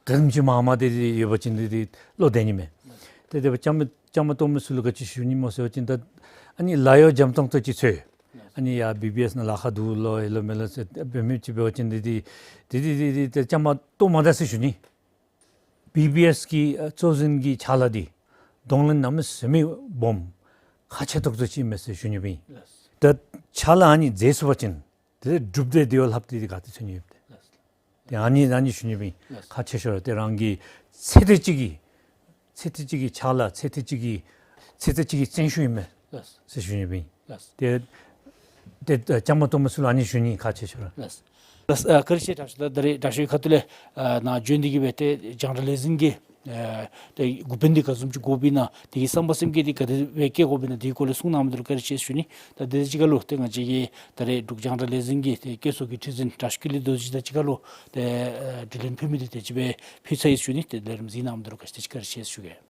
ག་དེམ་ཅིག་མང་མང་དེ་དེ་ཡོད་པ་ཅིན་དེ་དེ་བློ་བདེ་ནི་མས། དེ་དེ་བཅའ་མར་བཅའ་མར་གཏོགས་མི་ཚུ་ལུ་ག་ཅི་ཞུ་ནི་སྨོ་ཟེར་བ་ཅིན་ད་ཨ་ནི་ལཱ་གཡོག་འཇམ་ཏོང་ཏོ་ཅིག་འཚོལ། ཨ་ནི་ཡར་བི་བི་ཨེསི་ནང་ལཱ་ཁག་འདུག་ལོ་ཨེ་ལོ་མེ་ལོ་ཟེར་འབད་མི་ཅིག་འབད་བ་ཅིན་དེ་དེ་དེ་དེ་དེ་དེ་བཅའ་མར་གཏོགས་མ་ད་ཟེར་ཞུ་ནི། བི་བི་ཨེསི་གི་ཨ་གཙོ་འཛིན་གྱི་ཕྱག་ལཱ་འདི་གདོང་ལེན་གནམ་མེད་ས་མེད་སྦོམ་ཁག་ཆེ་ཏོག་ཏོ་ཅིག་མས་ཟེར་ཞུ་ནི་སྦེ་ཨིན། ད་ཕྱག་ལཱ་ཨ་ནི་མཛད་ཚུགས་པ་ཅིན་དེ་སྒྲུབ་སྟེ་དེ་བ་ལྷག་སྟེ་དེ་ག་ཏེ་འཚོལ་ནི་ཡོད་དེ། ཏེ་ཨ་ནི་ཨ་ནི་ཞུ་ནི་སྦེ་ཁག་ཆེ་ཤོས་ར་ཏེ་རང་གི་ཚེ་ཐེངས་གཅིག་གི་ཚེ་ཐེངས་གཅིག་གི་ཕྱག་ལཱ་ཚེ་ཐེངས་གཅིག་གི་ཚེ་ཐེངས་གཅིག་གི་བརྩོན་ཤུགས་ཨིན་མས་ཟེར་ཞུ་ནི་སྦེ། ཏེ་ཏེ་བཅའ་མར་གཏོགས་མི་ཚུ་ལུ་ཨ་ནི་ཞུ་ནི་ཁག་ཆེ་ཤོས་ར། ལགས། ལགས། ཨ་བཀའ་དྲིན་ཆེ་དྲག་ཤོས་ལགས། ད་རེས་དྲག་ཤོས་ཁ་ཐུག་ལས་ཨ་ནཱ་བྱོན་ཏེ་གི་སྦེ་ཏེ་རྒྱང་བསྒྲགས་ལས་འཛིན་གྱི་ཨ་ཏེ་འགོ་དཔོན་འདི་ག་བཟུམ་ཅིག་དགོཔ་ཨིན་ན་དེ་གི་བསམ་པ་སེམས་བསྐྱེད་འདི་ག་དེ་སྦེ་བསྐྱེད་དགོཔ་ཨིན་ན་དེ་གི་སྐོར་ལས་གསུང་གནངམ་དེ་ལུ་བཀའ་དྲིན་ཆེ་ཞུ་ནི། ད་དེ་གཅིག་ཁར་ལུ་ཏེ་ང་བཅས་ཀྱི་ད་རེས་འབྲུག་རྒྱང་བསྒྲགས་ལས་འཛིན་གྱི་ཏེ་བཀོད་ཚོགས་ཀྱི་ཁྲི་འཛིན་དྲག་ཤོས་ཀུན་ལེགས་རྡོ་རྗེ་དང་གཅིག་ཁར་ལུ་ཏེ་ཨ་དྲི་ལན་ཕུལ་མི་འདི་དེ་ཅིག་སྦེ་ཕུལ་ཚར་ཡི་ཞུ་ནི། ཏེ་ལས་རིམ་གཟིགས་གནངམ་དེ་ལུ་ག་ཅི་དེ་ཅིག་བཀའ་དྲིན་ཆེ་ཞུ་གེ།